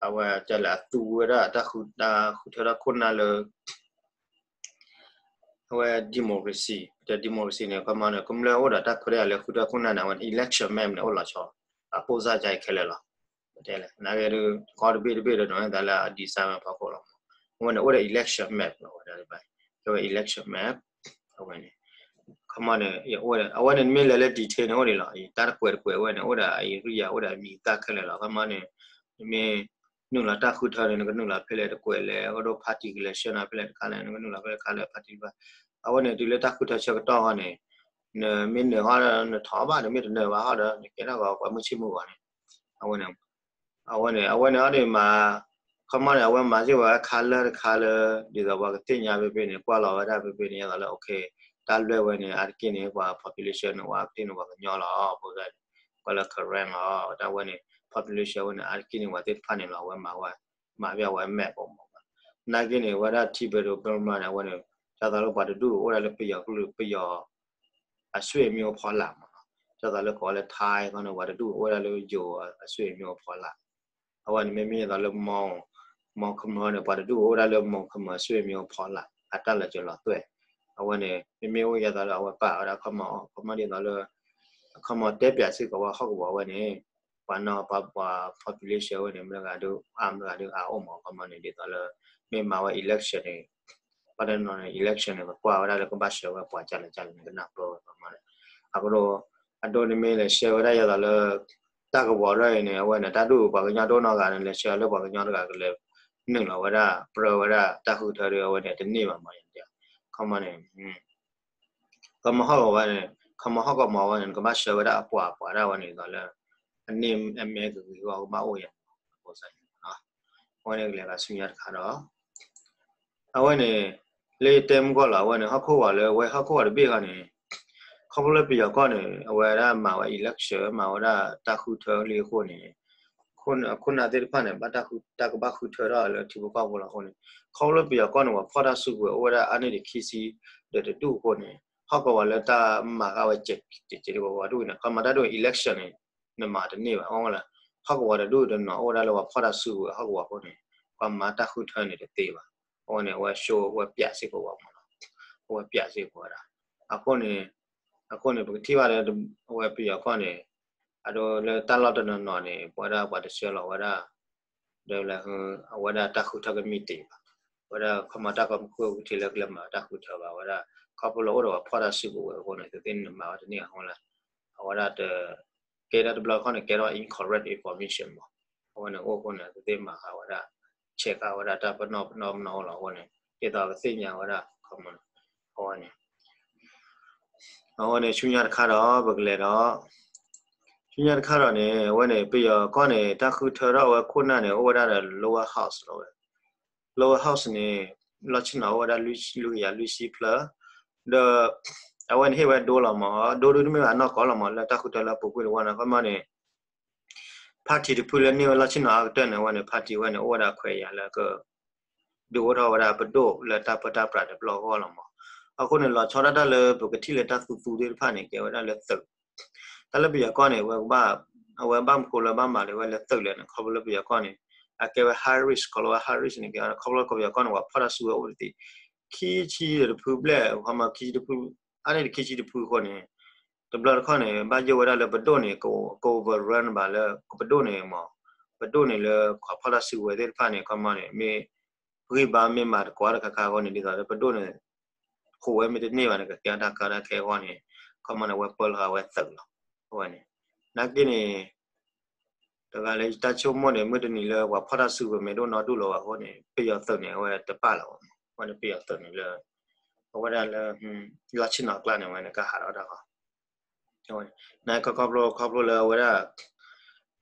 အဝဲတဲလၢအသူဝဲဒၣ်တၢ်ဃုထၢထီၣ်ခိၣ်နၢ်လၢ အဝဲ democracy, ဒီး democracy န့ၣ် ခီမီန့ၣ် ကမျၢၢ်အိၣ်ဒီးတၢ်ခွဲးတၢ်ယာ်လၢဃုထၢခိၣ်နၢ်န့ၣ် အဝဲန့ၣ် election map န့ၣ် အိၣ်လီၤဆီ အပိၢ်စၢ်ကါအံၤခဲလၢာ်လီၤ. တဲလဲၣ် နာ်က့ဒုး ကီၢ်တဘ့ၣ်တဘ့ၣ်ဒီး ဒိးန့ၢ်သးလၢအ design ဖီခိၣ်လီၤ. အဝဲန့ၣ် အိၣ်ဒီး election map လီၤ ဝဲဒၣ်တဘၣ် ကဲဝဲ election map အဝဲန့ၣ် ခီမီန့ၣ် အဝဲန့ၣ် မ့ၢ်လဲၤလၢ detail န့ၣ် အိၣ်ဒံးလီၤ. တၢ်တကွဲးတကွဲးဝဲန့ၣ် အိၣ်ဒီးအ area အိၣ်ဒီးအမံၤအသၣ်ခဲလၢာ်လီၤ. ခီမီန့ၣ် နမ့ၢ်နုာ်လီၤတၢ်ဃုထၢန့ၣ် နကနုာ်လီၤဖဲလဲၣ်တကွဲးလဲၣ်, အဒိ party ကလဲၤဆှၢနၤဖဲလဲၣ်တခါလဲၣ်, နကနုာ်လီၤဖဲလဲၣ်တခါလဲၣ် party တဖၣ်. အဝဲန့ၣ် တုၤလၢတၢ်ဃုထၢဆၢကတီၢ်ဃီန့ၣ် နမ့ၢ်နၢၤဟီဒီး နထီၣ်ဘၣ်, နမ့ၢ်တနၢၤဘၣ်ဟီဒီး နကဲထီၣ်ဂီၤပှၤမုၢ်ဆ့ၣ်မုၢ်ဂီၤန့ၣ် အဝဲန့ၣ် အဝဲန့ၣ် အဝဲန့ၣ်အီၤဒ်မး ခီမီန့ၣ် အဝဲမၤစ့ၢ်ဝဲ color တခါလၢ ဒ်သိးပှၤကသ့ၣ်ညါဖဲဖဲန့ၣ် ကွၢ်လီၤဝဲဒၣ်ဖဲဖဲန့ၣ် ယသးလၢ okay တၢ်လွဲၢ်ဝဲန့ၣ် အါတက့ၢ်န့ၣ် ပှၤ population န့ၣ် ဝဲအါတက့ၢ်န့ၣ် ပှၤကညီလီၤ. အဃိသတးန့ၣ် ကွၢ်လၢ Karen လီၤ. တၢ်ဝဲန့ၣ် population ဝဲန့ၣ် အါတက့ၢ်န့ၣ် ပှၤသ့ၣ်တဖၣ်န့ၣ်လီၤ. အဝဲမၤဝဲ မၤဖဲအဝဲ map အိၣ်မး. နာ်က့န့ၣ် ဝဲဒၣ် Tibet ဒိၣ် Burma န့ၣ် အဝဲန့ၣ် ဒ်သိးလၢပှၤတဒူၣ်အိၣ်ဒၣ်လၢပယီၤကလုာ် ပယီၤ အဆွေမျိုးအဖီလာ်မးနီၤ. ဒ်သိးလၢကိးလၢ Thai ခီန့ၣ် ပှၤတဒူၣ်အိၣ်ဝဲဒၣ်လၢယိၤအဆွေမျိုးအဖီလာ်. အဝဲန့ၣ်မ့မ့ၢ်ဒ်သိးလၢ မီၢ် မီၢ်ခမၢန့ၣ် ပှၤတဒူၣ်အိၣ်ဝဲဒၣ်လၢ မီၢ်ခမၢဆွေမျိုးအဖီလာ် အတၢ်လီၤစၢၤလီၤသွဲၣ်. အဝဲန့ၣ် မ့မ့ၢ်အိၣ်ဒ်သိးလၢအဝဲပာ်ဝဲဒၣ် ခီမီ ခီမီဒ်သိးလၢ ခီမီတဲပၠးစ့ၢ်ကီးဝဲဟီၣ်ကဝီၤဝဲန့ၣ် ပှၤနီၢ်ပှၤ ပှၤ population ဝဲန့ၣ် မတၤဂၤဒုးအါ မတၤဂၤဒုးအါအိၣ်မး ခီမီန့ၣ် ဒ်သိးလၢ မ့ၢ်မၤဝဲ election န့ၣ် ဘၣ်တနီၤန့ၣ် election န့ၣ် ပကွၢ်ဝဲဒၣ်လၢကဘၣ်ဆှၢဝဲပှၤကၢ်လဲၣ်ကၢ်လဲၣ်န့ၣ် ကနၢ်ပၢၢ်ဝဲ ခီမီန့ၣ် အကဒိ အဒိန့ၣ်မ့ၢ်လဲၤဆှၢဝဲဒၣ်ယသးလၢ တၢ်ကဝီၤဒ်အံၤန့ၣ် အဝဲန့ၣ် တၢ်ဒူၣ်ပှၤကညီဒိၣ်နီၢ်ဂၤန့ၣ် လဲၤဆှၢလၢပှၤကညီတဂၤကလဲၤ နုာ်လီၤဝဲဒၣ် ပြၢဝဲဒၣ်တၢ်ဃုထၢဒီး အဝဲန့ၣ် တန့ၢ်ဘၣ်မး ယတဲ ခီမီန့ၣ် ခီမီဟီၣ်ကဝီၤဝဲန့ၣ် ခီမီဟီၣ်ကဝီၤမးဝဲန့ၣ် နကဘၣ်ဆှၢဝဲဒၣ်အပှၤပှၤဒၣ်ဝဲန့ၣ် ဒ်သိးလၢ အန့ၢ်အမဲကဂ့ၤဂီၢ်ကဘၣ်အိၣ်ယၤ အဃိသတးန့ၣ် အဝဲန့ၣ်ကလဲၤဂၤဆူညါတခါဒီး အဝဲန့ၣ် လၢယတဲမုၢ်ကီၢ်လီၤ အဝဲန့ၣ် ဟီၣ်ခိၣ်ဝဲလၢ ဝဲဟီၣ်ခိၣ်ဝဲတဘ့ၣ်ဃီန့ၣ် ခီဖျိလၢပယီၤကီၢ်န့ၣ် အဝဲဒၣ်မၤဝဲ election မၤဝဲဒၣ်တၢ်ဃုထၢလံအဃိန့ၣ် ခိၣ်နၢ်သ့ၣ်တဖၣ်န့ၣ် ဘၣ်တၢ်ဃု တၢ်ကဘၣ်ဃုထၢထီၣ်လၢထံဖိကီၢ်ဖိလီၤအဃိန့ၣ် ခီဖျိလၢပယီၤကီၢ်န့ၣ် ပှၤဖီၣ်တၢ်စုကဝဲၤအိၣ်ဝဲဒၣ်အါန့ၢ်ဒံးခံဆံ ဒီးတဒူၣ်အဃိန့ၣ် ဟီၣ်ကဝီၤလၢတၢ်မၤဃာ်ဝဲ ကဲးကဲးဒံးပှၤဒူၣ်န့ၣ် ခီမၤတၢ်ဒိၣ် election န့ၣ် နမၤတန့ၢ်ဘၣ် အလၢ ဟီၣ်ကဝီၤတဒူၣ်တနီၤအိၣ်ဝဲဒၣ်လၢပှၤဖီၣ်တၢ်စုကဝဲၤဟီၣ်ကဝီၤအဃိန့ၣ် ပှၤမၤတၢ်ဃုထၢန့ၣ်တသ့ဘၣ်. အဝဲန့ၣ် အဝဲ show အဝဲပျးစ့ၢ်ကီးဝဲမ့ၢ်နီၤ အဝဲပျးစ့ၢ်ကီးဝဲဒၣ် အဃိန့ၣ် အဃိန့ၣ် ပကထံၣ်ဘၣ်လၢ အဝဲပယီၤကီၢ်န့ၣ် အဒိလၢတၢ်လီၢ်တနီၤနီၤန့ၣ် ပဝဲဒၣ်ပှၤတဆှၢလီၤဝဲဒၣ် ဒီးလၢ အဝဲဒၣ်တၢ်ဃုထၢကမံးတံာ်ဘၣ်. ဝဲဒၣ်ခီမၤတၢ်ကီမူခိၣ်ကထံလၢကလဲၤမၤတၢ်ဃုထၢဘၣ် ဝဲဒၣ် ခီဖျိလၢအိၣ်ဒီးပှၤဖီၣ်တၢ်စုကဝဲၤအဃိန့ၣ် သုသ့ၣ်န့ၣ်မၤဝဲတန့ၢ်အဃိလၢ အဝဲဒၣ်တ ကဲထီၣ်တဘျီတခီၣ်န့ၣ် ကဲထီၣ် incorrect information မး. အဝဲန့ၣ်အိၣ်အဃိန့ၣ် သုသ့ၣ်မၤဃာ်ဝဲဒၣ် check ဃာ်ဝဲဒၣ်တၢ်ပနီၣ်ပနီၣ်ပနီၣ်အိၣ်လီၤအဃိန့ၣ် ဒ်သိးကသ့ၣ်ညါဝဲဒၣ် ခီမၤ အဝဲန့ၣ် အဝဲန့ၣ်ဆူညါတခါဒီး ပကလဲၤဒီး ဆူညါတခါဒီးန့ၣ် အဝဲန့ၣ် ပယီၤကီၢ်န့ၣ် တၢ်ဃုထၢထီၣ်အဝဲခိၣ်နၢ်န့ၣ် အိၣ်ဝဲဒၣ်ဒီး lower house လီၤဝဲ. Lower house န့ၣ် လီၢ်ဆ့ၣ်နီၤအိၣ်ဝဲဒၣ်လွံၢ်ကယၤလွံၢ်ဆံဖျၢၣ် ဒီး အဝဲန့ၣ်ဟ့ၣ်ဝဲဒိလီၤမး ဒိဒုတမ့ၢ်ဘၣ်နီၢ်ကီၢ်လီၤမး လၢတၢ်ဃုထၢလၢအပူၤကွံာ်တဝီန့ၣ် ခီမၤန့ၣ် party တဖုလၢန့ၢ်ဝဲလီၢ်ဆ့ၣ်နီၤအါကတၢၢ်န့ၣ် အဝဲန့ၣ် party ဝဲန့ၣ် အိၣ်ဝဲဒၣ်ခွဲးယာ်လၢက ဒုးအိၣ်ထီၣ်ဝဲဒၣ်ပဒိၣ်လၢတၢ်ပၢတၢ်ပြးတဘျီအဂီၢ်လီၤမး. အဃိန့ၣ် လီၤဆီဒၣ်တၢ်လၢပကထံၣ်လၢတၢ်သူသူသ့ၣ်တဖၣ်န့ၣ် ကဲဝဲဒၣ်လၢသုး တၢ်လၢပယီၤကီၢ်န့ၣ် အဝဲဘၣ် အဝဲဘၣ်မနုၤလၢဘၣ်မၤလၢဝဲလၢသုးလဲၣ်န့ၣ် ခီဖျိလၢပယီၤကီၢ်န့ၣ် အကဲဝဲ high risk ခီဖျိဝဲ high risk န့ၣ် ကဲဝဲဒၣ် ခီဖျိလၢပယီၤကီၢ်န့ၣ် ပှၤဖီၣ်တၢ်စုကဝဲၤအိၣ်တသ့ ခံဆံဒီးတဖုဘျဲၣ် ခီမၤခံဆံတဖု အါန့ၢ်တခံဆံတဖုအဃိန့ၣ် တဘျီတခီၣ်န့ၣ် ဘၣ်ယိၣ်ဝဲဒၣ်လၢပဒိၣ်န့ၣ် က က overrun ဘၣ်လၢ ပဒိၣ်န့ၣ်မး ပဒိၣ်န့ၣ်လၢ ပှၤဖီၣ်တၢ်စုကဝဲၤသ့ၣ်တဖၣ်န့ၣ် ခီမၤန့ၣ် မ့ၢ် ဂံၢ်ဘါမ့ၢ်မၤတကွၢ်တခါခါအဂီၢ်န့ၣ် ဒ်သိးလၢပဒိၣ်န့ၣ် ဟူးဝဲမ့ၢ်တန့ၢ်ဘၣ်န့ၣ် ကကဲတၢ်ကီတၢ်ခဲအဂီၢ်န့ၣ် ခီမၤန့ၣ် အဝဲပၢလီၤဃာ်ဝဲသုးလီၤ. အဝဲန့ၣ် နာ်က့န့ၣ် တဂၤလၢယတၢ်ဆိကမိၣ်န့ၣ် မုၢ်တနံၤလၢပှၤဖီၣ်တၢ်စုကဝဲၤမ့ၢ်ဒိၣ်နီၢ်ဒိၣ်လီၤဘၣ်အဃိန့ၣ် ပယီၤသုးန့ၣ် အဝဲတပာ်လီၤဘၣ်မး အဝဲန့ၣ်ပယီၤသုးန့ၣ်လၢ အဝဲဒၣ်လၢ လီၢ်ဆ့ၣ်နီၤအကျါန့ၣ် အဝဲန့ၣ်ကဟးထီၣ်တၢ်ဃီ နခီခီဖျိ ခီဖျိလၢအဝဲဒၣ်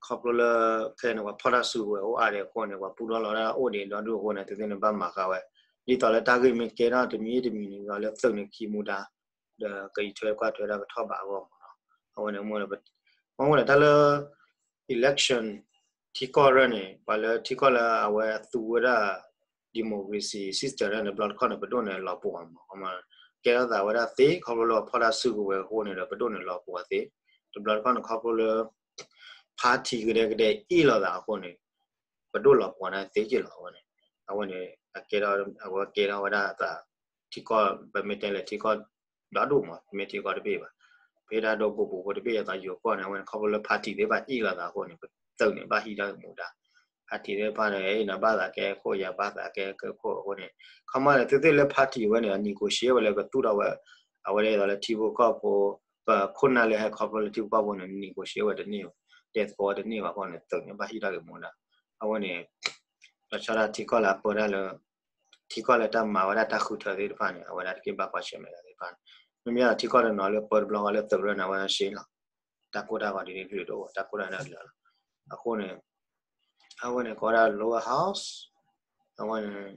ခီဖျိလၢ ခဲအံၤန့ၣ် ပှၤဖီၣ်တၢ်စုကဝဲၤအိၣ်အါဒံးအဃိန့ၣ် ပှၤပူထီၣ်လီၤဒၣ်အိၣ်ဒံးဒီဒူၣ်အဃိန့ၣ် သုသ့ၣ်န့ၣ်ဘၣ်မၤဃာ်ဝဲ ဒ်သိးလၢတၢ်ဂ့ၢ်မ့ၢ်ကဲထီၣ်တမံၤတမံၤန့ၣ် ဒ်သိးလၢသုးန့ၣ်ခံမူဒါ ဒီးကအံးထွဲကွၢ်ထွဲတၢ်ကထီၣ်ဘးအဂီၢ်မးနီၤ အဝဲန့ၣ် မ့ၢ်ဝဲဒၣ်တၢ်လၢ election ထံကီၢ်ရၢၢ်န့ၣ် ပှၤလၢထံကီၢ်လၢအဝဲသူဝဲဒၣ် democracy system န့ၣ် တဘျီတခီၣ်န့ၣ် ပဒိၣ်န့ၣ်လီၤပှီၤမး ကဲထီၣ်သးဝဲဒၣ်သ့ ခီဖျိလၢပှၤဖီၣ်တၢ်စုကဝဲၤအဃိန့ၣ်ဒီး ပဒိၣ်န့ၣ်လီၤပှီၤသ့ တဘျီတခီၣ်န့ၣ် ခီဖျိလၢ party ကဒဲကဒဲအ့ၣ်လိာ်သးအဃိန့ၣ် ပဒိၣ်လီၤပှီၤန့ၣ်သ့က့ၤလီၤ အဝဲန့ၣ် အဝဲန့ၣ် အကဲထီၣ် အဝဲကဲထီၣ်ဝဲဒၣ်အသး ထံကီၢ် ပမ့ၢ်တဲလဲၣ်ထံကီၢ် ဒီဒူၣ်မး ပမ့ၢ်ထံကီၢ်တဘ့ၣ်ဘၣ် ပဟ့ၣ်ဒၣ်ဒိပူၤပူၤဖိတဘ့ၣ်အသးယိၤကီၢ်န့ၣ် အဝဲန့ၣ် ခီဖျိလၢ party သ့ၣ်တဖၣ်အ့ၣ်လိာ်သးအဃိန့ၣ် ပသုးန့ၣ် ဘၣ်ဟံးတၢ်ဂ့ၢ်မူဒါ party သ့ၣ်တဖၣ်န့ၣ် နဘၣ်သးကဲခိၣ် ယၤဘၣ်သးကဲခိၣ်အဃိန့ၣ် ခီမၤန့ၣ် သုသ့ၣ်လၢ party ဝဲန့ၣ် အ negotiate ဝဲလၢကသူၣ်ထီၣ်ဝဲ အဝဲဒၣ်ဒ်သိးလၢထံဖိကီၢ်ဖိ ပခိၣ်နၢ်လၢဟဲခီဖျိလၢထံဖိကီၢ်ဖိန့ၣ် negotiate ဝဲတန့ၢ်ဘၣ် တဲသကိးဝဲတန့ၢ်ဘၣ်အဃိန့ၣ် သုးန့ၣ် ဘၣ်ဟံးတၢ်ဂ့ၢ်မူဒါ အဝဲန့ၣ် လီၤဆီဒၣ်ထံကီၢ်လၢအပၢတၢ်လၢ ထံကီၢ်လၢတၢ်မၤဝဲဒၣ်တၢ်ဃုထၢသ့ၣ်တဖၣ်န့ၣ် အဝဲဒၣ်တက့ၢ်ဘၣ်ကွၢ်ဆၢၣ်မဲာ်တၢ်သ့ၣ်တဖၣ်န့ၣ် မ့မ့ၢ်ထံကီၢ်တနီၤလၢပၢတဘျီဃီလၢသုးရၢၢ်န့ၣ် အဝဲဒၣ်ရှဲလီၤ တၢ်ကိၢ်တၢ်ဂီၤဒ်န့ၣ်ကလုာ်တအိၣ် တၢ်ကိၢ်တၢ်ဂီၤန့ၣ်ကလုာ်လီၤ အဃိန့ၣ် အဝဲန့ၣ်ကိးဝဲဒၣ် lower house အဝဲန့ၣ်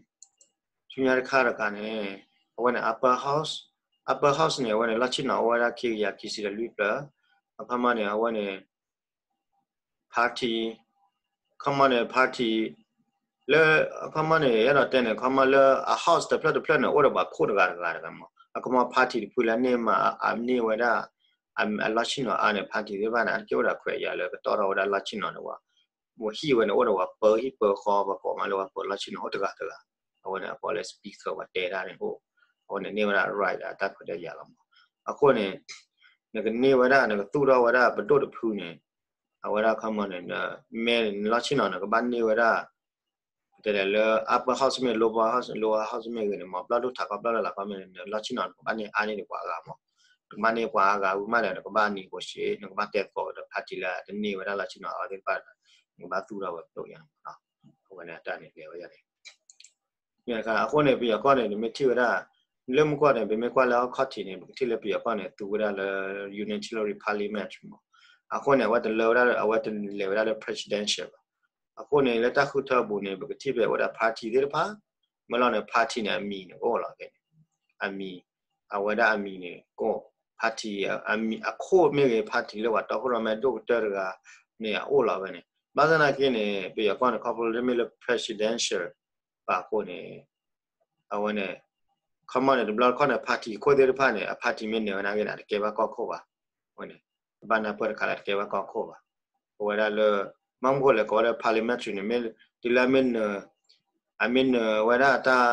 ဆူညါတခါတခါန့ၣ် အဝဲန့ၣ် upper house upper house န့ၣ် အဝဲန့ၣ် လီၢ်ဆ့ၣ်နီၤအိၣ်ဝဲဒၣ်ခံကယၤခံဆံဒီးလွံၢ်ဖျၢၣ် အခီမၤန့ၣ် အဝဲန့ၣ် party ခီမၤန့ၣ် party လၢ အခီမၤန့ၣ် အဲၣ်ဒိးတဲန့ၣ် ခီမၤလၢအ house တဖျၢၣ်တဖျၢၣ်န့ၣ် အိၣ်ဒီးပှၤခိၣ်တဂၤတဂၤတဂၤမး အခီမၤ party တဖုလၢအန့ၢ်မး အန့ၢ်ဝဲဒၣ် အလီၢ်ဆ့ၣ်နီၤအါန့ၣ် party သ့ၣ်တဖၣ်န့ၣ် အတက့ၢ်အိၣ်ဒီးခွဲးယာ်လၢကတီၢ်ထီၣ်ဝဲဒၣ်လီၢ်ဆ့ၣ်နီၤန့ၣ်ဝဲ ပှၤဟံၣ်ဝဲန့ၣ် အိၣ်ဒီးပှၤပၢဟံၣ်ပၢဃီ ပှၤကိးမးလၢပှၤပၢလီၢ်ဆ့ၣ်နီၤအိၣ်တဂၤတဂၤ အဝဲန့ၣ် အကိးလၢ speaker ပှၤတဲတၢ်န့ၣ်အိၣ် အဝဲန့ၣ်န့ၢ်ဝဲဒၣ် right အတၢ်ခွဲးတၢ်ယာ်လီၤမး အဃိန့ၣ် နကန့ၢ်ဝဲဒၣ် နကသူၣ်ထီၣ်ဝဲဒၣ်ပဒိၣ်တဖုန့ၣ် အဝဲဒၣ်ခီမၤန့ၣ် မ့ၢ်နလီၢ်ဆ့ၣ်နီၤ နကဘၣ်န့ၢ်ဝဲဒၣ် တဲလဲၣ်လၢ upper house မ့ၢ် lower house lower house မ့ၢ်ဂ့ၤန့ၣ်မး ဘျီၣ်ဒိၣ်ထးခီဘျီၣ်လၢ်လၢ်ခီမ့ၢ်န့ၣ် နလီၢ်ဆ့ၣ်နီၤ နကဘၣ်န့ၢ်အါန့ၢ်ဒံးပှၤအဂၤမး နကဘၣ်န့ၢ်ပှၤအါဂၤဝံၤမးဒီး နကဘၣ် negotiate နကဘၣ်တဲသကိးဒီး party လၢတန့ၢ်ဝဲဒၣ်လီၢ်ဆ့ၣ်နီၤအါသ့ၣ်တဖၣ်ဒီး နကဘၣ်သူၣ်ထီၣ်ဝဲပဒိၣ်ယါန့ၣ်မး အဝဲန့ၣ်အတၢ်န့ၣ်လဲၤဝဲယါန့ၣ် အဃိန့ၣ် ပယီၤကီၢ်န့ၣ် နမ့ၢ်ထံၣ်ဝဲဒၣ် လၢမုၢ်ကွၢ်န့ၣ် ပမ့ၢ်ကွၢ်လၢဟီၣ်ခီၣ်ထံးန့ၣ် ပကထံၣ်လၢပယီၤကီၢ်န့ၣ် သူဝဲဒၣ်လၢ unitary parliament မး အဃိန့ၣ် အဝဲတလၢဝဲဒၣ် အဝဲတလဲၤဝဲဒၣ်လၢ presidential ဘၣ် အဃိန့ၣ် လၢတၢ်ဃုထၢအပူၤန့ၣ် ပကထံၣ်ဖဲဝဲဒၣ် party သ့ၣ်တဖၣ် မ့ၢ်လီၤန့ၣ် party န့ၣ် အမံၤန့ၣ်ကအိၣ်လီၤ အမံၤ အဝဲဒၣ်အမံၤန့ၣ်ကအိၣ် party အခိၣ်မ့ၢ်ဂ့ၤ party လၢပှၤတီခိၣ်ရိၣ်မဲဒိၣ်ကတၢၢ်တဂၤန့ၣ် အအိၣ်လီၤဝဲန့ၣ်. ဘၣ်ဆၣ်သနာ်က့န့ၣ် ပယီၤကီၢ်န့ၣ် ခီဖျိလၢမ့ၢ်လၢ presidential ဘၣ်အဃိန့ၣ် အဝဲန့ၣ် ခီမီန့ၣ် တဘျီတခီၣ်န့ၣ် party ခိၣ်သ့ၣ်တဖၣ်န့ၣ် အ party မ့ၢ်နၢၤဝဲနာ်က့န့ၣ် အတကဲဘၣ်ကီၢ်ခိၣ်ဘၣ်. အဝဲန့ၣ် တဘၣ်နၢ်ပၢၢ်တခါလၢတကဲဘၣ်ကီၢ်ခိၣ်ဘၣ်. ပဝဲဒၣ်လၢ မ့ၢ်မနုၤလဲၣ် ကိးဝဲလၢ parliamentary န့ၣ် မ့ၢ်တုၤလၢအမ့ၢ်နၢၤ အမ့ၢ်နၢၤဝဲဒၣ်တၢ်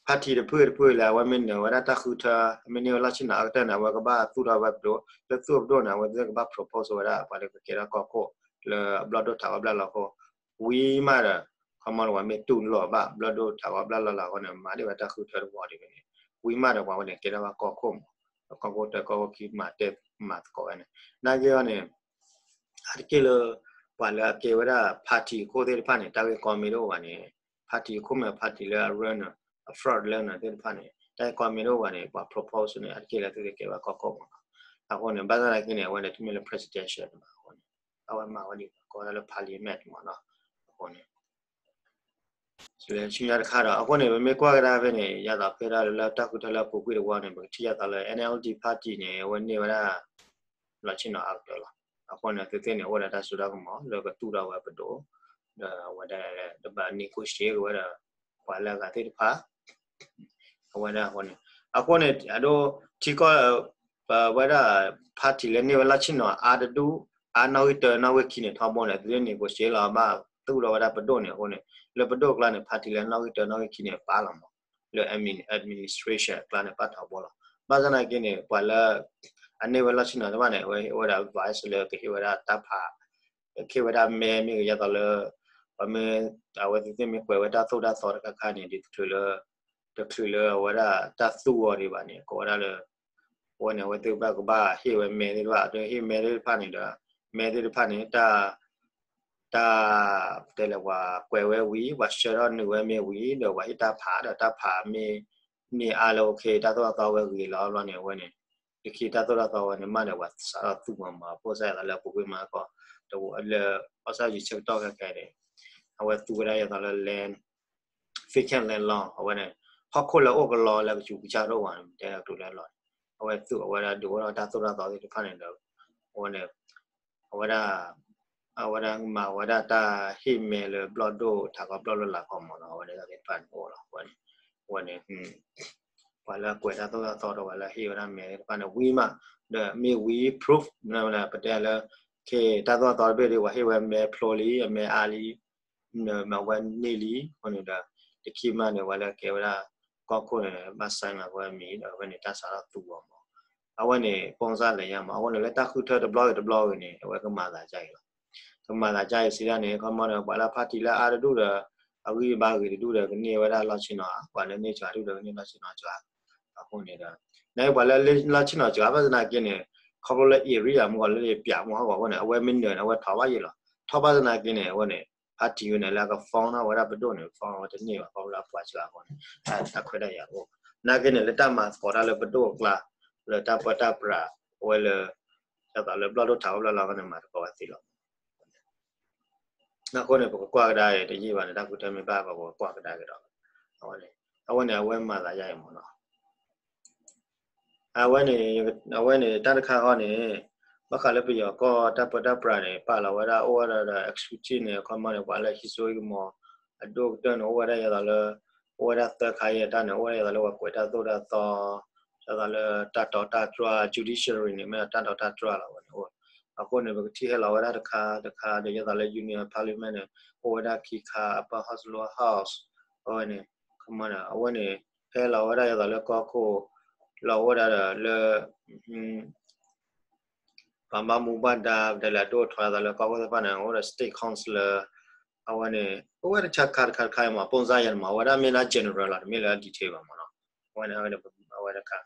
party တဖုတဖုလၢ အဝဲမ့ၢ်နၢၤဝဲဒၣ်တၢ်ဃုထၢ အမ့ၢ်န့ၢ်ဝဲလီၢ်ဆ့ၣ်နီၤအကတၢၢ်န့ၣ် အဝဲကဘၣ်သူၣ်ထီၣ်ဝဲပဒိၣ် လၢသူၣ်ပဒိၣ်န့ၣ် အဝဲသ့ၣ်ကဘၣ် propose ဝဲဒၣ် ပှၤလၢကကဲထီၣ်ကီၢ်ခိၣ် လၢအဘျီၣ်ဒိၣ်ထးဝဲဘျၣ်လီၤအဃိ ဝံၤမးဒီး ခီမီန့ၣ် ပှၤမ့ၢ်တူၢ်လိာ်ဘၣ် ဘျီၣ်ဒိၣ်ထးဝဲဘျၣ်လီၤလီၤအဃိန့ၣ် မၤဒ်ဝဲတၢ်ဃုထၢတဝီဒ်န့ၣ် ဝံၤမးဒီး ပှၤဝဲန့ၣ် ကဲထီၣ်ဘၣ်ကီၢ်ခိၣ်မး ကီၢ်ခိၣ်တၢ ကီၢ်ခိၣ်ခံ မၤတဲမၤသကိးဝဲန့ၣ် နာ်က့အီၤန့ၣ် အါတက့ၢ်လၢ ပှၤလၢအကဲဝဲဒၣ် party အခိၣ်သ့ၣ်တဖၣ်န့ၣ် တၢ်ဂ့ၢ်ကီမ့ၢ်တအိၣ်ဘၣ်န့ၣ် party အခိၣ်မ့ၢ် party လၢအ run အ fraud လၢနသ့ၣ်တဖၣ်န့ၣ် တၢ်ဂ့ၢ်ကီမ့ၢ်တအိၣ်ဘၣ်န့ၣ် ပှၤ propose န့ၣ် အါတက့ၢ်လၢသုကကဲဘၣ်ကီၢ်ခိၣ်မးနီၤ. အဃိန့ၣ် ဘၣ်ဆၣ်သနာ်က့န့ၣ် အဝဲန့ၣ် တမ့ၢ်လၢ presidential န့ၣ်ဘၣ်အဃိန့ၣ် အဝဲမၤဝဲဒ်ကိးဝဲဒၣ်လၢ parliament မးနီၤ. အဃိန့ၣ် ဆူညါတခါဒီး အဃိန့ၣ် ပမ့ၢ်ကွၢ်ကဒါဖဲန့ၣ် ယသးဖဲဒၣ်လၢတၢ်ဃုထၢလၢအပူၤကွံာ်တဝီန့ၣ် ပကထံၣ်ယသးလၢ NLD party န့ၣ် အဝဲန့ၢ်ဝဲဒၣ် လီၢ်ဆ့ၣ်နီၤအါကတၢၢ်လီၤ. အဃိန့ၣ် သုသ့ၣ်န့ၣ် အိၣ်ဒီးတၢ်စိတၢ်ကမီၤလၢကသူၣ်ထီၣ်ဝဲပဒိၣ် ဒီးအဝဲဒၣ်တဘၣ် negotiate ဝဲဒီး ပှၤလၢအဂၤသ့ၣ်တဖၣ် အဝဲဒၣ်အဃိန့ၣ် အဃိန့ၣ် အဒိ ထံကီၢ် ပဝဲဒၣ် party လၢန့ၢ်ဝဲလီၢ်ဆ့ၣ်နီၤအါတဒူၣ် အါနီၣ်ဂံၢ်တၢနီၣ်ဂံၢ်ခံန့ၣ် ထီဘိန့ၣ် သုန့ၣ် negotiate လီၤဘၣ်သူၣ်ထီၣ်ဝဲဒၣ်ပဒိၣ်န့ၣ်အဃိန့ၣ် လၢပဒိၣ်ကျါန့ၣ် party လၢနီၣ်ဂံၢ်တၢနီၣ်ဂံၢ်ခံန့ၣ် ပာ်လီၤမး လၢ admin- administration အကျါန့ၣ် ပာ်ထီဘိလီၤ. ဘၣ်ဆၣ်သနာ်က့န့ၣ် ပှၤလၢ အန့ၢ်ဝဲလီၢ်ဆ့ၣ်နီၤတဖၣ်န့ၣ် အဝဲဟ့ၣ်ဝဲဒၣ် advice လၢကဟ့ၣ်ဝဲဒၣ်တၢ်ဖး ကဟ့ၣ်ဝဲဒၣ်မဲမ့ၢ်ဂ့ၤ ယသးလၢ ပမ့ၢ် အဝဲသ့ၣ်မ့ၢ်ကွဲးဝဲတၢ်သိၣ်တၢ်သီတခါခါန့ၣ် ဒ်တချုးလၢ တချုးလၢအဝဲဒၣ်တၢ်သူအီၤဒံးဘၣ်န့ၣ် ကိးဝဲဒၣ်လၢ အဝဲန့ၣ် အဝဲသ့ၣ်ဘၣ်ကဘၣ်ဟ့ၣ်ဝဲမဲသ့ၣ်တဖၣ် ဒီးဟ့ၣ်မဲသ့ၣ်တဖၣ်န့ၣ်ဒီး မဲသ့ၣ်တဖၣ်န့ၣ် တၢ် တၢ် တဲလဲၣ် ပှၤကွဲးဝဲဝံၤ ပှၤဆှၢထီၣ်နုာ်ဝဲမ့ၢ်ဝံၤ ဒီးပှၤဟ့ၣ်တၢ်ဖးဒီးတၢ်ဖးမ့ၢ်န့ၢ်အါလၢ okay တၢ်သိၣ်တၢ်သီဝဲဂ့ၤလီၤဘျီန့ၣ် အဝဲန့ၣ် တခီတၢ်သိၣ်တၢ်သီဝဲန့ၣ် မ့ၢ်ဒီးပှၤစးထီၣ်သူမးမး ဖိစၢ်ယသးလၢပူၤကွံာ်မးကီး တဝဲလၢ အီၣ်စၢ်ယံၤဆၢကတီၢ်ခဲခဲန့ၣ် အဝဲသူဝဲဒၣ်ယသးလၢ land vacant land လီၤ အဝဲန့ၣ် ဟီၣ်ခိၣ်လၢအိၣ်ကလီလၢကစူးကစၢ်တအိၣ်ဘၣ်န့ၣ် တဲလၢကျိၤလၢလီၤန့ၣ် အဝဲသူအဝဲဒၣ်ဒုးအိၣ်ဒီးတၢ်သိၣ်တၢ်သီသ့ၣ်တဖၣ်န့ၣ်ဒီး အဝဲန့ၣ် အဝဲဒၣ် အဝဲဒၣ်မၤဝဲဒၣ်တၢ်ဟ့ၣ်မဲလၢဘျီၣ်ဒိၣ်ထးကီဘျီၣ်လၢလာ်ကီမးနီၤ အဝဲဒၣ်သ့ၣ်တဖၣ်န့ၣ်အိၣ်လီၤ အဝဲန့ၣ် အဝဲန့ၣ် ပှၤလၢကွဲးတၢ်သိၣ်တၢ်သီဒီးပှၤလၢဟ့ၣ်ဝဲဒၣ်မဲသ့ၣ်တဖၣ်န့ၣ် ဝံၤမး ဒီးမ့ၢ်ဝံၤ proof ပတဲလၢ ကဲ တၢ်သိၣ်တၢ်သီတဘ့ၣ်ဒီး ပှၤဟ့ၣ်ဝဲမဲဖျိလံ အမဲအါလံ မ့ၢ်ဝဲန့ၢ်လံ အဃိန့ၣ်ဒီး တခံမးန့ၣ် ပှၤလၢကဲဝဲဒၣ် ကီၢ်ခိၣ်န့ၣ် ဘၣ် sign လီၤဝဲမံၤ ဒီးအဝဲန့ၣ်တၢ်စးထီၣ်သူအီၤမး အဝဲန့ၣ် ပိၢ်စၢ်လဲၤညါမး အဃိန့ၣ် လၢတၢ်ဃုထၢတဘျီဂ့ၤတဘျီဂ့ၤန့ၣ် အဝဲကမၤသးဒ်အံၤလီၤ ကမၤသးဒ်အံၤစံးဒၣ်န့ၣ် ခီမီဒီး ပှၤလၢ party လၢအါတဒူၣ်ဒီး အဂံၢ်ဘါဂ့ၤတဒူၣ်ဒီး ကန့ၢ်ဝဲဒၣ်လီၢ်ဆ့ၣ်နီၤ ပှၤလၢန့ၢ်စှၤတဒူၣ်ဒီး ကန့ၢ်လီၢ်ဆ့ၣ်နီၤစှၤ အဃိန့ၣ်ဒီး နပှၤလၢလီၢ်ဆ့ၣ်နီၤစှၤ ဘၣ်ဆၣ်သနာ်က့န့ၣ် ခီဖျိလၢ area မ့ၢ်ဂ့ၤ လၢယပၠးမ့ၢ်ဂ့ၤအဃိန့ၣ် အဝဲမ့ၢ်နၢၤန့ၣ် အဝဲထီၣ်ဘၣ်ယံၤလီၤ ထီၣ်ဘၣ်ဆၣ်သနာ်က့န့ၣ် အဝဲန့ၣ် party န့ၣ် လၢအက form ထီၣ်ဝဲဒၣ်ပဒိၣ်န့ၣ် form ဝဲတန့ၢ်ဘၣ် ခီဖျိလၢအပှၤစှၤအဃိန့ၣ် တၢ်ခွဲးတၢ်ယာ်တအိၣ်ဘၣ် နာ်က့န့ၣ် လၢတၢ်မၤသကိးတၢ်လၢပဒိၣ်အကျါ လၢတၢ်ပၢတၢ်ပြး အဝဲလၢ ဒ်သိးလၢဘျီၣ်ဒိၣ်ထးကီဘျီၣ်လီၤန့ၣ် မၤသကိးဝဲသ့လီၤ အဃိန့ၣ် ပကကွၢ်ကဒါအံၤ တယံာ်ဘၣ်န့ၣ် တၢ်ဃုထၢမ့ၢ်ဘၣ် ပကကွၢ်ကဒါက့ၤဒီး အဝဲန့ၣ် အဝဲန့ၣ် အဝဲမၤသးဒ်အံၤမးနီၤ အဝဲန့ၣ် အဝဲန့ၣ် တၢ်တခါဃီန့ၣ် ဘၣ်ဃးလၢပယီၤကီၢ်တၢ်ပၢတၢ်ပြးန့ၣ် ပာ်လီၤဝဲဒၣ် အိၣ်ဝဲဒၣ်ဒီး executive န့ၣ် ခီမီန့ၣ် ပှၤလၢဟံးစိဟံးကမီၤ အဒိၣ်ကတၢၢ်န့ၣ် အိၣ်ဝဲဒၣ်ယသးလၢ အိၣ်ဝဲဒၣ်သၢခါယဲၢ်တၢ်န့ၣ် အိၣ်ဝဲဒၣ်ယသးလၢပှၤကွဲးတၢ်သိၣ်တၢ်သီ ဒ်သိးလၢတၢ်တီတၢ်တြၢ် judiciary န့ၣ် မ့ၢ်ဒီးတၢ်တီတၢ်တြၢ်လီၤ အဝဲန့ၣ်အိၣ် အဃိန့ၣ် ပကထံၣ်ဟဲလီၤဝဲဒၣ်တခါတခါဒီး ယသးလၢ Union Parliament န့ၣ် အိၣ်ဝဲဒၣ်ခံခါ Upper House Lower House အဝဲန့ၣ် ခီမီန့ၣ် အဝဲန့ၣ် ဟဲလီၤဝဲဒၣ်ယသးလၢကီၢ်ခိၣ် လီၤအိၣ်ဝဲဒၣ်ဒီးလၢ ပှၤဘၣ်မူဘၣ်ဒါ ပတဲလၢအဒိၣ်ထီယသးလၢကီၢ်ခိၣ်သ့ၣ်တဖၣ်န့ၣ် အိၣ်ဒီး state councillor အဝဲန့ၣ် အိၣ်ဝဲတခါတခါတခါမး ပိၢ်စၢ်ယဲန့ၣ်မး အဝဲဒၣ်မ့ၢ်ဒၣ် general လီၤ တမ့ၢ်လၢ detail ဘၣ်မးနီၤ အဝဲန့ၣ် အဝဲတခါ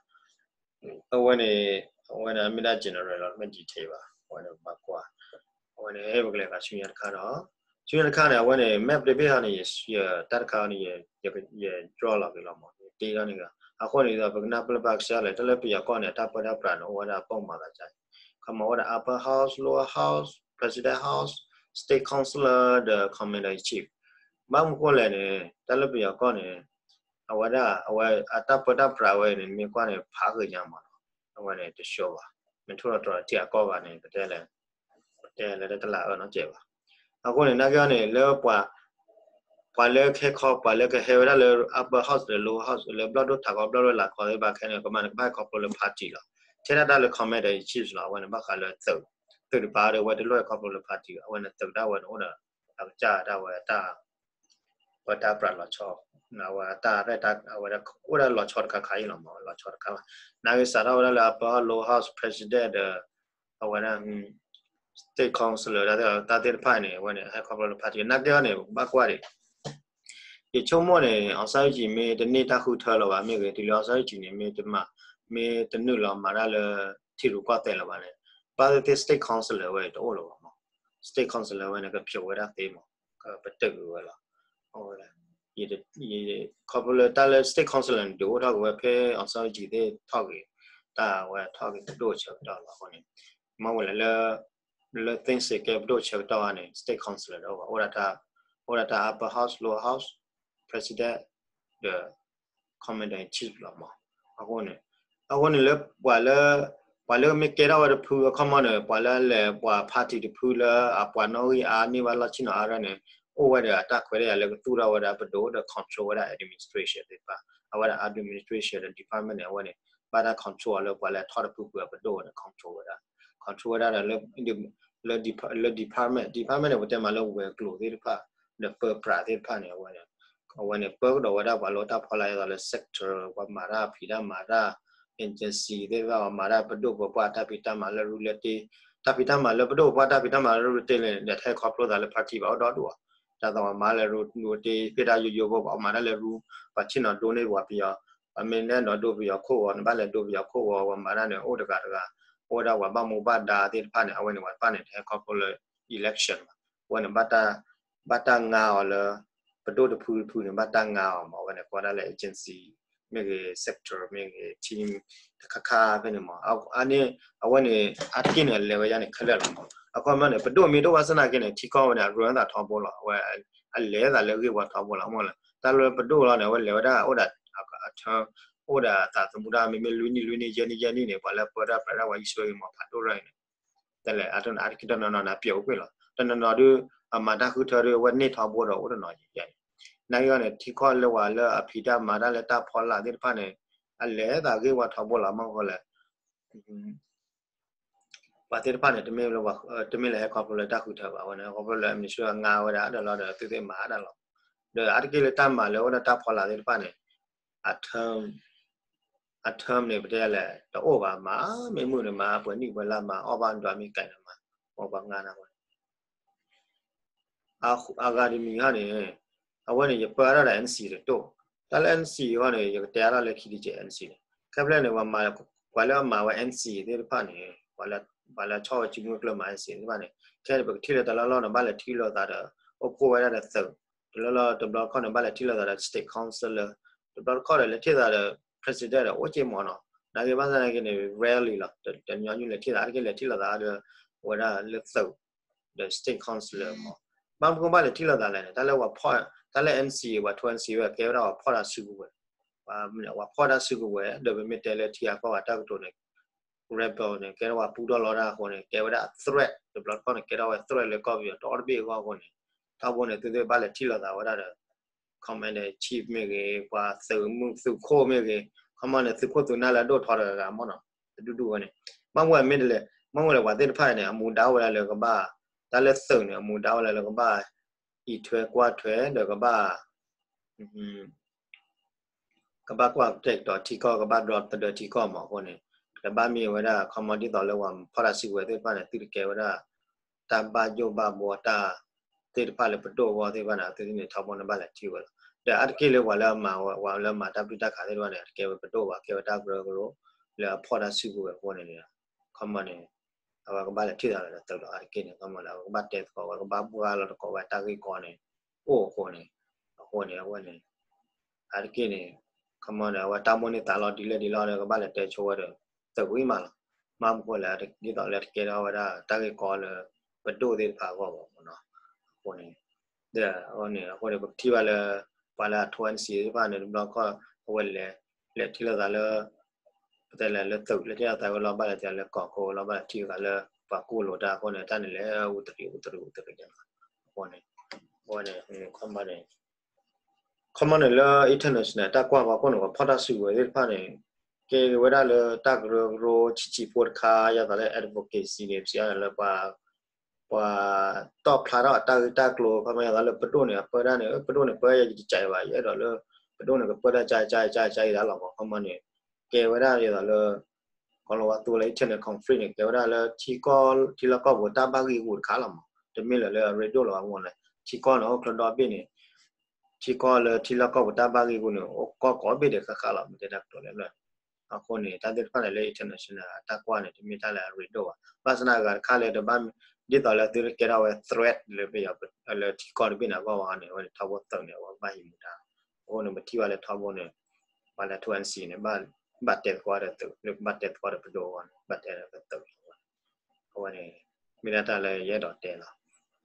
အဝဲန့ၣ် အဝဲန့ၣ် မ့ၢ်ဒၣ် general လီၤ တမ့ၢ် detail ဘၣ် အဝဲန့ၣ် ပဘၣ်ကွၢ် အဝဲန့ၣ် ပကလဲၤဃာ်ဆူညါတခါဒီး ဆူညါတခါန့ၣ် အဝဲန့ၣ် map တဘ့ၣ်ဟီန့ၣ် ယ တၢ်တခါန့ၣ် ယ draw လီၤက့ၤလီၤမး ယတ့ထီၣ်န့ၣ်က့ၤ အဃိန့ၣ်ဒီး ပကနၢ်ပၢၢ်လၢဘၣ်ကစၢ်လဲၣ် တၢ်လၢပယီၤကီၢ်န့ၣ် အတၢ်ပၢတၢ်ပြးန့ၣ် အိၣ်ဝဲဒၣ်ပိၢ်မၤသးဒ်အံၤ ခီမီ အိၣ်ဝဲဒၣ် upper house, lower house, president house, state councillor ဒီး commander in chief ဘၣ်မနုၤဃိလဲၣ်န့ၣ် တၢ်လၢပယီၤကီၢ်န့ၣ် အဝဲဒၣ် အဝဲအတၢ်ပၢတၢ်ပြးဝဲန့ၣ် နမ့ၢ်ကွၢ်န့ၣ် ဖးဂ့ၤညါမးနီၤ အဝဲန့ၣ်တဆှီဘၣ်. မ့ၢ်ထိၣ်လီၤတြီၤထံအကီၢ်ဘၣ်န့ၣ် ပတဲလဲၣ်, ပတဲလဲၣ်တလၢအအၢနီတစဲးဘၣ်. အဃိန့ၣ် နာ်က့အီၤန့ၣ် လၢပှၤ ပှၤလၢခဲခီ ပှၤလၢကဟဲဝဲဒၣ်လၢ upper house ဒီး lower house လၢဘျီၣ်ဒိၣ်ထးကီ ဘျီၣ်ဒိၣ်လၢ်ကီသ့ၣ်တဖၣ်ခဲန့ၣ် ကမၤန့ၣ် ကဘၣ်ဟဲခီဖျိလၢ party လီၤ. ထဲဒၣ်တၢ်လၢ commander in chief လီၤ. အဝဲန့ၣ် ဘၣ်ဃးလၢသုး, သုးတပၤဒီး အဝဲတလိၣ်ဟဲခီဖျိလၢ party အဝဲန့ၣ် သုးဒၣ်ဝဲန့ၣ် အိၣ်ဒီး အကစၢ်ဒၣ်ဝဲတၢ် ဝဲတၢ်ပြးလီၤဆီ, အဝဲတၢ်ရဲၣ်တၢ် အဝဲဒၣ်အိၣ်ဒၣ်လီၤဆီတခါခါအံၤလီၤမး, လီၤဆီတခါဘၣ်. နာ်က့စးထီၣ်ဝဲဒၣ်လၢ upper house, lower house, president ဒီး အဝဲဒၣ် state councillor တၢ်သ့ၣ်တဖၣ်န့ၣ် အဝဲန့ၣ် ဟဲခီဖျိလၢ party နာ်က့အီၤန့ၣ် ဘၣ်ကွၢ်ဒံး ယဆိကမိၣ်န့ၣ် အောင်ဆန်းစုကြည် မ့ၢ်တန့ၢ်တၢ်ဃုထၢလၢၤဘၣ်မ့ၢ်ဂ့ၤ, တုၤလၢ အောင်ဆန်းစုကြည် န့ၣ် မ့ၢ်တမၤ, မ့ၢ်တနုာ်လီၤမၤတၢ်လၢထံရူၢ်ကီၢ်သဲးလၢၤဘၣ်န့ၣ်, ဘၣ်သ့ၣ်သ့ၣ် state councillor ဝဲတအိၣ်လၢၤဘၣ်မး. state councillor ဝဲန့ၣ် ကဖျိးဝဲဒၣ်သ့မး, ကပတုာ်ကွံာ်ဝဲလီၤ. ခီဖျိလၢတၢ်လၢ state councillor န့ၣ် ဒုးအိၣ်ထီၣ်က့ၤဝဲဖဲ အောင်ဆန်းစုကြည် သ့ၣ်ထီၣ်ဂ့ၤ, တၢ်ဝဲထီၣ်က့ၤပဒိၣ်ဆၢကတီၢ်လီၤ. အဃိန့ၣ် မ့ၢ်ဝဲလဲၣ်လၢ လၢ သ့ၣ်စ့ၢ်ကဲပဒိၣ်ဆၢကတီၢ်န့ၣ် state councillor ဒီးအိၣ်ဘၣ်, အိၣ်ဒၣ်တၢ် upper house, lower house, president ဒီး commander in chief လီၤမး. အဃိန့ၣ် အဃိန့ၣ်လၢပှၤလၢ ပှၤလၢမ့ၢ်ကဲထီၣ်ဝဲတဖုအခီမီန့ၣ် ပှၤလၢအလဲၤပှၤ party တဖုလၢအပှၤနီၣ်ဂံၢ်အါန့ၢ်ဘၣ်လီၢ်ဆ့ၣ်နီၤအါရၢန့ၣ် အိၣ်ဝဲဒီးအတၢ်ခွဲးတၢ်ယာ်လၢကသူၣ်ထီၣ်ဝဲဒၣ်ပဒိၣ်ဒီး control ဝဲဒၣ် administration သ့ၣ်တဖၣ်, အဝဲဒၣ် administration ဒီး department န့ၣ် အဝဲန့ၣ် ဘၣ်တၢ် control အီၤလၢပှၤလၢထီၣ်တဖုဖုအပဒိၣ်န့ၣ် control ဝဲဒၣ်, control ဝဲဒၣ်ဒီးလၢ လၢ department, department န့ၣ် ပတဲမးလၢဝဲၤကျိၤသ့ၣ်တဖၣ် ဒီးပၢပြးသ့ၣ်တဖၣ်န့ၣ် အဝဲန့ၣ် အဝဲန့ၣ် ပၢကဒီးဝဲဒၣ်ပှၤလၢတၢ်ဖီလာ်အသိးလၢ sector ပှၤမၤတၢ်ဖံးတၢ်မၤတၢ် agency သ့ၣ်တဖၣ် ပှၤမၤတၢ်ပဒိၣ်ပပှၢ်တၢ်ဖံးတၢ်မၤလၢရူလၢတ့, တၢ်ဖံးတၢ်မၤလၢပဒိၣ်ပပှၢ်တၢ်ဖံးတၢ်မၤလၢရူလၢတ့န့ၣ် ဒီးတဟဲခီဖျိသးလၢ party ဘၣ်အိၣ်ဒီဒူၣ်အီၤ, တၢ်သးပှၤမၤလၢရူလၢတ့ ဖဲတၢ်ယိယိဖိ ပှၤမၤတၢ်လၢရူ, ပှၤဆ့ၣ်နီၤဒိန့ၢ်ပှၤပယီၤ, ပှၤမ့ၢ်နဲၣ်နီၤဒိပယီၤခိၣ်ဂီၤ နဘၣ်လဲၤဒိပယီၤခိၣ်ဂီၤ ပှၤမၤတၢ်န့ၣ် အိၣ်တဂၤတဂၤ, အိၣ်ဝဲဒၣ်ပှၤဘၣ်မူဘၣ်ဒါသ့ၣ်တဖၣ်န့ၣ် အဝဲန့ၣ် ပှၤတဖၣ်န့ၣ် တဟဲခီဖျိလၢ election ဘၣ်, အဝဲန့ၣ် ဘၣ်တၢ်ငါအီၤလၢ ပဒိၣ်တဖုတဖုန့ၣ် ဘၣ်တၢ်ငါအီၤမး အဝဲန့ၣ် ကိးဒၣ်လၢ agency မ့ၢ်ဂ့ၤ sector မ့ၢ်ဂ့ၤ team တခါခါဖဲန့ၣ်မး, အန့ၣ် အဝဲန့ၣ် အါတက့ၢ်န့ၣ် အလဲၤဝဲဒၣ်န့ၣ် ခဲလၢာ်လီၤမး. အခီပညီန့ၣ် ပဒိၣ်မ့ၢ်တအိၣ်ဘၣ်ဆၣ်သနာ်က့န့ၣ် ထံကီၢ်ဝဲန့ၣ် အရၢသးထီဘိလီၤ, အဝဲ အလဲၤသးလၢဂ့ၢ်ဝီထီဘိလီၤ, မ့ၢ်လၢ တၢ်လၢပဒိၣ်လီၤန့ၣ် အဝဲလဲၤဝဲဒၣ်အိၣ်ဒီး အထၢ အိၣ်ဒီးသးသမူတၢ် မ့မ့ၢ်လွံၢ်နံၣ်လွံၢ်နံၣ် ယဲၢ်နံၣ်ယဲၢ်နံၣ်န့ၣ် ပှၤလၢပၢတၢ်ပြးတၢ်ဝဲ ယံၤဆိဂ့ၤမး ဖးဒိၣ်ရၢ်အံၤန့ၣ် တလဲၤအါတက့ၢ်တနီၤနီၤန့ၣ် ပျဲအိၣ်ကွံာ်လီၤ, တနီၤနီၤဒုး အမၤတၢ်ဃုထၢဒုး အဝဲန့ၢ်ထီဘိဒီးအိၣ်တနီၤယဲၢ်န့ၣ်, နာ်က့အီၤန့ၣ် ထံကီၢ်လၢဝဲလၢအဖံးတၢ်မၤတၢ်လၢတၢ်ဖီလာ်သ့ၣ်တဖၣ်န့ၣ် အလဲၤသးဂ့ၢ်ဝီထီဘိလီၤ, မ့ၢ်ဃိလဲၣ် ပှၤသ့ၣ်တဖၣ်န့ၣ် တမ့ၢ်လၢ တမ့ၢ်လၢဟဲခီဖျိလၢတၢ်ဃုထၢဘၣ်, အဝဲန့ၣ် ခီဖျိလၢ အမံၤဆူအငါဝဲဒၣ်ဒီးလီၤဒီး သုသ့ၣ်မၤဒၣ်လီၤ, ဒီးအါတက့ၢ်လၢတၢ်မၤလၢအိၣ်ဒီးတၢ်ဖီလာ်သ့ၣ်တဖၣ်န့ၣ် အ term အ term န့ၣ် ပတဲလဲၣ် တအိၣ်ဘၣ်မး, မ့ၢ်မုာ်န့ၣ်မး ပှဲၤနံၣ်ပှဲၤလါမး အီၣ်ဘၣ်ဒွးမ့ၢ်ကဲန့ၣ်မး, ပှၤပှၤငါန့ၣ်ဝဲ အဂၤတမံၤဟီန့ၣ် အဝဲန့ၣ် ယပၢဒၣ်ဒီး NC တတိၢ်, တၢ်လၢ NC ဟီန့ၣ် ယကတဲအါထီၣ်လၢခံတကဲး NC န့ၣ် ခဲဖျဲန့ၣ် ပှၤလၢအမၤဝဲ NC သ့ၣ်တဖၣ်န့ၣ် ပှၤလၢအဆီၣ်ဝဲစုမုၢ်ကျၢၢ်မၤ NC သ့ၣ်တဖၣ်န့ၣ် ခဲန့ၣ်ပကထံၣ်လၢတလီၢ်လီၢ်န့ၣ် ဘၣ်လဲၤထံၣ်လိာ်သးဒီး အိၣ်ဖှိၣ်ဝဲဒၣ်ဒီးသုး, တလီၢ်လီၢ်တဘျီတခီၣ်န့ၣ် ဘၣ်လဲၤထံၣ်လိာ်သးဒီး state councillor, တဘျီတခီၣ်ဒီး လဲၤထံၣ်သးဒီး president ဒီး အိၣ်က့မးနီၤ, နာ်က့ဘၣ်ဆၣ်နာ်က့န့ၣ် rarely လီၤ, တညီနုၢ်လဲၤထံၣ်သး အါတက့ၢ်လဲၤထံၣ်လိာ်သးဒီး အဝဲဒၣ်လၢသုး ဒီး state councillor မး, ဘၣ်မနုၤဘၣ်လဲၤထံၣ်လိာ်သးလဲၣ်န့ၣ် တၢ်လၢပှၤဖီၣ်, တၢ်လၢ NC ပှၤထိ NC ဝဲ ကဲဝဲဒၣ်ပှၤဖီၣ်တၢ်စုကဝဲၤ, ပှၤဖီၣ်တၢ်စုကဝဲၤ ဒီးပမ့ၢ်တဲလၢထံဂၤကီၢ်ဂၤတၢ်ကတိၤန့ၣ် rebel န့ၣ် ကဲထီၣ်ပှၤပူထီၣ်လီတၢ်အဃိန့ၣ် ကဲဝဲဒၣ်အ threat, တဘျီတခီၣ်န့ၣ် ကဲထီၣ်ဝဲ threat လၢကီၢ်ပယီၤတအိၣ်တဘ့ၣ်အဂီၢ်အဃိန့ၣ် ထီဘိန့ၣ် သုသ့ၣ်ဘၣ်လဲၤထံၣ်လိာ်သးဝဲဒၣ်ဒီး commander in chief မ့ၢ်ဂ့ၤ, ပှၤသုးမုၢ်သုးခိၣ်မ့ၢ်ဂ့ၤ, ခီမီန့ၣ် သုးခိၣ်သုးနၢ်လၢအဒိၣ်ထီတဂၤဂၤမးနီၤ တဒူၣ်ဒူၣ်ဝဲန့ၣ်, ဘၣ်မနုၤမ့ၢ်တလဲၣ်, ဘၣ်မနုၤလဲၣ် ပှၤသ့ၣ်တဖၣ်န့ၣ် အမူဒါအိၣ်ဝဲဒၣ်လၢကဘၣ်, တၢ်လၢသုးန့ၣ် အမူဒါအိၣ်ဝဲဒၣ်လၢကဘၣ် အံးထွဲကွၢ်ထွဲ ဒီးကဘၣ် ကဘၣ်ကွၢ်ကတဲာ်ကတီၤထံကီၢ် ကဘၣ်ဒီသဒၢထံကီၢ်မးအဃိန့ၣ်, တဘၣ်မ့ၢ်ဝဲဒၣ် ခီမီဒ်သိးလၢပှၤဖီၣ်တၢ်စုကဝဲၤသ့ၣ်တဖၣ်န့ၣ် သုတကဲဝဲဒၣ် တၢ်ဘၣ်ယိၣ်ဘၣ်ဘှီတၢ်သ့ၣ်တဖၣ်လၢပဒိၣ်အဂီၢ်သ့ၣ်တဖၣ်န့ၣ် အသုန့ၣ်ထီဘိန့ၣ်ဘၣ်လဲၤထံၣ်ဝဲလီၤ. ဒီးအါတက့ၢ်လၢပှၤလၢအမၤဝဲ ပှၤလၢအမၤတၢ်ဘျုးတၢ်ခးသ့ၣ်တဖၣ်န့ၣ် အတကဲဝဲပဒိၣ်ဘၣ် ကဲဝဲတၢ်ကရၢကရိ လၢအဖီၣ်တၢ်စုကဝဲၤအဃိန့ၣ်န့ၣ်, ခီမီန့ၣ် အဝဲကဘၣ်လဲၤထံၣ်သးလၢသုးလီၤ. အါတက့ၢ်န့ၣ် ခီမီန့ၣ် အဝဲကဘၣ်တဲသကိးဝဲ ကဘၣ်ဘှါလီၤသကိးဝဲတၢ်ဂ့ၢ်ကီန့ၣ် အိၣ်အဃိန့ၣ်, အဃိန့ၣ် အဝဲန့ၣ် အါတက့ၢ်န့ၣ် ခီမီန့ၣ် အဝဲတၢ်မိၣ်န့ၢ်သးလီၤဒ်လဲၣ်ဒ်လဲၣ်ဒီး ကဘၣ်လဲၤတဲဆိဝဲဒီး သုးဝံၤမးလီၤ. မ့ၢ်မနုၤဃိလဲၣ် ဒ်သိးလၢတကဲထီၣ်ဝဲဒၣ်တၢ်ဂ့ၢ်ကီလၢ ပဒိၣ်သ့ၣ်တဖၣ်အဂီၢ်ဘၣ်မးနီၤ. အဃိန့ၣ် ဒီးအဃိန့ၣ် အဃိန့ၣ် ပကထံၣ်ဘၣ်လၢ ပှၤလၢအထိ NC သ့ၣ်တဖၣ်န့ၣ် တဘျီတခီၣ် အဝဲလဲၤ လဲၤထံၣ်လိာ်သးလၢ ပတဲလဲၣ်လၢသုးလၢထံၣ်အသးဝဲလီၤဘၣ်လဲၣ် တဲလၢကီၢ်ခိၣ်လီၤဘၣ်လဲၣ် ထံဂၤလၢပှၤကိၢ်လိာ်တၢ်အဃိန့ၣ် တၢ်န့ၣ်လဲၤအူတရံးအူတရံးအူတရံးန့ၣ်လီၤ. အဃိန့ၣ် အဝဲန့ၣ် ခီမီန့ၣ် ခီမီန့ၣ်လၢ international တၢ်ကွၢ်ပှၤကိးန့ၣ် ပှၤဖီၣ်တၢ်စုကဝဲၤသ့ၣ်တဖၣ်န့ၣ် ကဲဝဲဒၣ်လၢတၢ်ကရၢကရိဆံးဆံးဖိတခါ ယသးလၢ advocacy န့ၣ် ပစံးအါန့ၣ်လၢပှၤ ပှၤတီၣ်ဖျါထီၣ်အတၢ်ဂ့ၢ်တၢ်ကျိၤ ခီမီယသးလၢပဒိၣ်န့ၣ် အပၢတၢ်န့ၣ် ပဒိၣ်န့ၣ် ပၢယတကးဘၣ် ယအဲၣ်ဒိးလၢ ပဒိၣ်န့ၣ် ကပၢတၢ်ကါကါကါကါအံၤဒၣ်လီၤမး ခီမီန့ၣ် ကဲဝဲဒၣ်ယသးလၢ ကီၢ်လီၤဝါသူလၢ internal conflict န့ၣ် ကဲဝဲဒၣ်လၢ ထံလီၢ်ကီၢ်ပူၤတၢ်ဘၣ်ဂံၢ်ဂူာ်တခါလီၤမး တမ့ၢ်လၢၤလၢအရ့ဒိၣ်လီၤဘၣ်မးန့ၣ် ထံကီၢ်န့ၣ် အိၣ်ချၢဒီဘ့ၣ်န့ၣ် ထံကီၢ်လၢထံလီၢ်ကီၢ်ပူၤတၢ်ဘၣ်ဂံၢ်ဂူာ်န့ၣ် အိၣ်ကီၢ်ကိးဘ့ၣ်ဒဲးဃၣ်ဃၣ်လီၤ မ့ၢ်တဲတၢ်ကတိၤလၢဘျီန့ၣ် အဃိန့ၣ် တၢ်သ့ၣ်တဖၣ်န့ၣ်လၢ international အတၢ်ကွၢ်န့ၣ် တမ့ၢ်တၢ်လၢအရ့ဒိၣ်ဘၣ် ဘၣ်ဆၣ်သနာ်က့တခါလၢတဘၣ် ဒ်သိးလၢသုတကဲထီၣ်ဝဲ threat လၢပယီၤ လၢထံကီၢ်တဘ့ၣ်န့ၣ်အဂီၢ်ဘၣ်န့ၣ် အဝဲန့ၣ်ထီဘိသုးန့ၣ် အဝဲဘၣ်ဟံးမူဒါ အဃိန့ၣ် ပထံၣ်ဘၣ်လၢထီဘိန့ၣ် ပှၤလၢ two N C န့ၣ် ဘၣ်တဲသကိးဒီးသုး လၢဘၣ်တဲသကိးဒီးပဒိၣ်အဂီၢ်န့ၣ် ဘၣ်တဲဒီးပသုးလီၤ အဝဲန့ၣ် မ့ၢ်ဒၣ်တၢ်လၢယအဲၣ်ဒိးတဲလီၤ.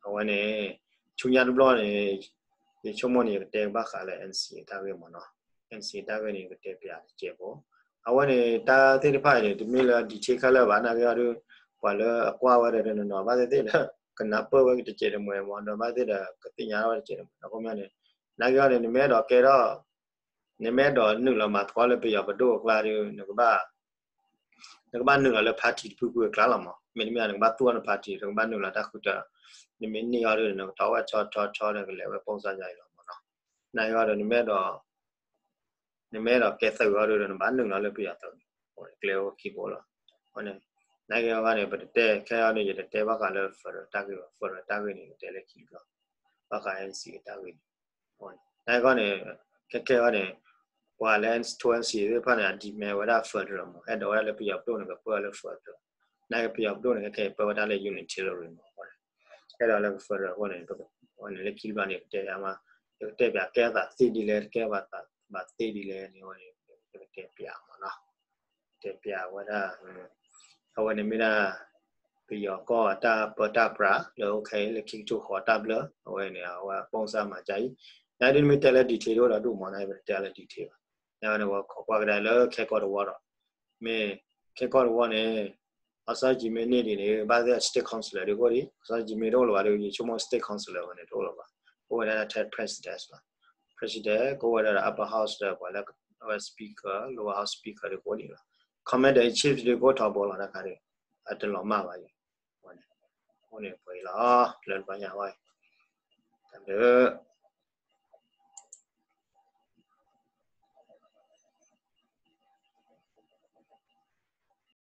အဝဲန့ၣ် ဆူညါတဘျီန့ၣ် ယဆိကမိၣ်န့ၣ် ယကတဲဘၣ်ဃးလၢ N C A တၢ်ဂ့ၢ်မ့ၢ်နီၤ N C A တၢ်ဂ့ၢ်န့ၣ် ယကတဲပျးတစဲးဖိ အဝဲန့ၣ် တၢ်သ့ၣ်တဖၣ်အံၤန့ၣ် တမ့ၢ်လၢ detail ခဲလၢာ်ဘၣ် နာ်က့အီၤဒုး ပှၤလၢအကွၢ်ဝဲဒီးတနီၤနီၤ ဘၣ်သ့ၣ်သ့ၣ်ဒီး ကနၢ်ပၢၢ်ဝဲတစဲးတမှဲၤမ့ၢ်ဒီး ဘၣ်သ့ၣ်ဒီး ကသ့ၣ်ညါထီၣ်ဝဲတစဲးတမှဲၤ အဃိမ့ၢ်န့ၣ် နာ်က့အီၤန့ၣ် နမ့ၢ်အဲၣ်ဒိးကဲထီၣ် နမ့ၢ်အဲၣ်ဒိးနုာ်လီၤမၤသကိးလၢပယီၤပဒိၣ်အကျါဒီး နကဘၣ် နကဘၣ်နုာ်လီၤလၢ party တဖုဖုအကျါလီၤမး မ့တမ့ၢ် နကဘၣ်သူၣ်အီၤန party နကဘၣ်နုာ်လီၤတၢ်ဃုထၢ နမ့ၢ်န့ၢ်အီၤဒီး နကထီၣ်ဝဲဆီဆီဆီဒီး ကလဲၤဝဲ ပုံစံ ယၤအံၤလီၤမးနီၤ နာ်က့အီၤဒီး နမ့ၢ်အဲၣ်ဒိး နမ့ၢ်အဲၣ်ဒိးကဲသုးအီၤဒီး နဘၣ်နုာ်လီၤလၢပယီၤသုးန့ၣ် ကျဲအိၣ်ခံဘိလီၤ အဃိန့ၣ် နာ်က့အီၤန့ၣ် ပတတဲခဲအီၤန့ၣ် ယတတဲဘၣ်ဃးလၢ federal တၢ်ဂ့ၢ်ဘၣ် federal တၢ်ဂ့ၢ်န့ၣ် ယတဲလၢခံတဘျီ ဘၣ်ဃး N C A တၢ်ဂ့ၢ်န့ၣ် နာ်က့အီၤန့ၣ် ခဲခဲအီၤန့ၣ် ပှၤလၢ two N C A သ့ၣ်တဖၣ်န့ၣ် အ demand ဝဲဒၣ် federal မး အဲၣ်ဒိးဝဲဒၣ်လၢပယီၤပဒိၣ်န့ၣ် ကပၢလၢ federal နာ်က့ပယီၤပဒိၣ်န့ၣ် ခဲခဲအံၤပၢဝဲဒၣ်လၢ unitary မး အဲၣ်ဒိးလၢ federal အဃိန့ၣ် လၢခံတဘျီန့ၣ် ကတဲယၤမး ယကတဲပျး ကဲအသးသ့ဒ်လဲၣ် တကဲဘၣ်သးဘၣ်သ့ဒ်လဲၣ်န့ၣ် ယကတဲပျးမးနီၤ တဲပျးဝဲဒၣ် အဝဲန့ၣ်မ့ၢ်ဒၣ် ပယီၤကီၢ်အတၢ်ပၢတၢ်ပြးလၢအိၣ်ခဲအံၤလၢခံကထိဃီၤတၢ်ဘျၢ အဝဲန့ၣ် အဝဲ ပုံစံ မၤကါအံၤ နဒ်မ့ၢ်တဲလၢ detail တအိၣ်ဒီးဒိၣ်မး နပတဲလၢ detail ဘၣ် နဝဲန့ၣ် ပခိးကွၢ်ကဒါလၢခဲကီၢ်တဝီဒီး မ့ၢ်ခဲကီၢ်တဝီန့ၣ် အောင်ဆန်းစုကြည် မ့ၢ်န့ၢ်ဒံးန့ၣ် ဘၣ်သ့ၣ် state councillor ဒ်အိၣ်ဒံး အောင်ဆန်းစုကြည် မ့ၢ်တအိၣ်လၢၤဘၣ်ဒီး ယဆိကမိၣ် state councillor ဝဲန့ၣ် တအိၣ်လၢၤဘၣ် အိၣ်ဝဲဒၣ်ထဲ president လီၤ president ကအိၣ်ဝဲဒၣ်ဒီး upper house ဒီးပှၤလၢ speaker lower house speaker ဒ်ကအိၣ်ဒံးလီၤ commander in chief ဒ်ကအိၣ်ထီဘိလီၤ တၢ်ခါဒီး အတလီၤမၢ်ဘၣ်ယၤ အဃိန့ၣ်ပှဲၤအံၤလီၤ လၢတပှၤညါဝဲ တၢ်ဘျုး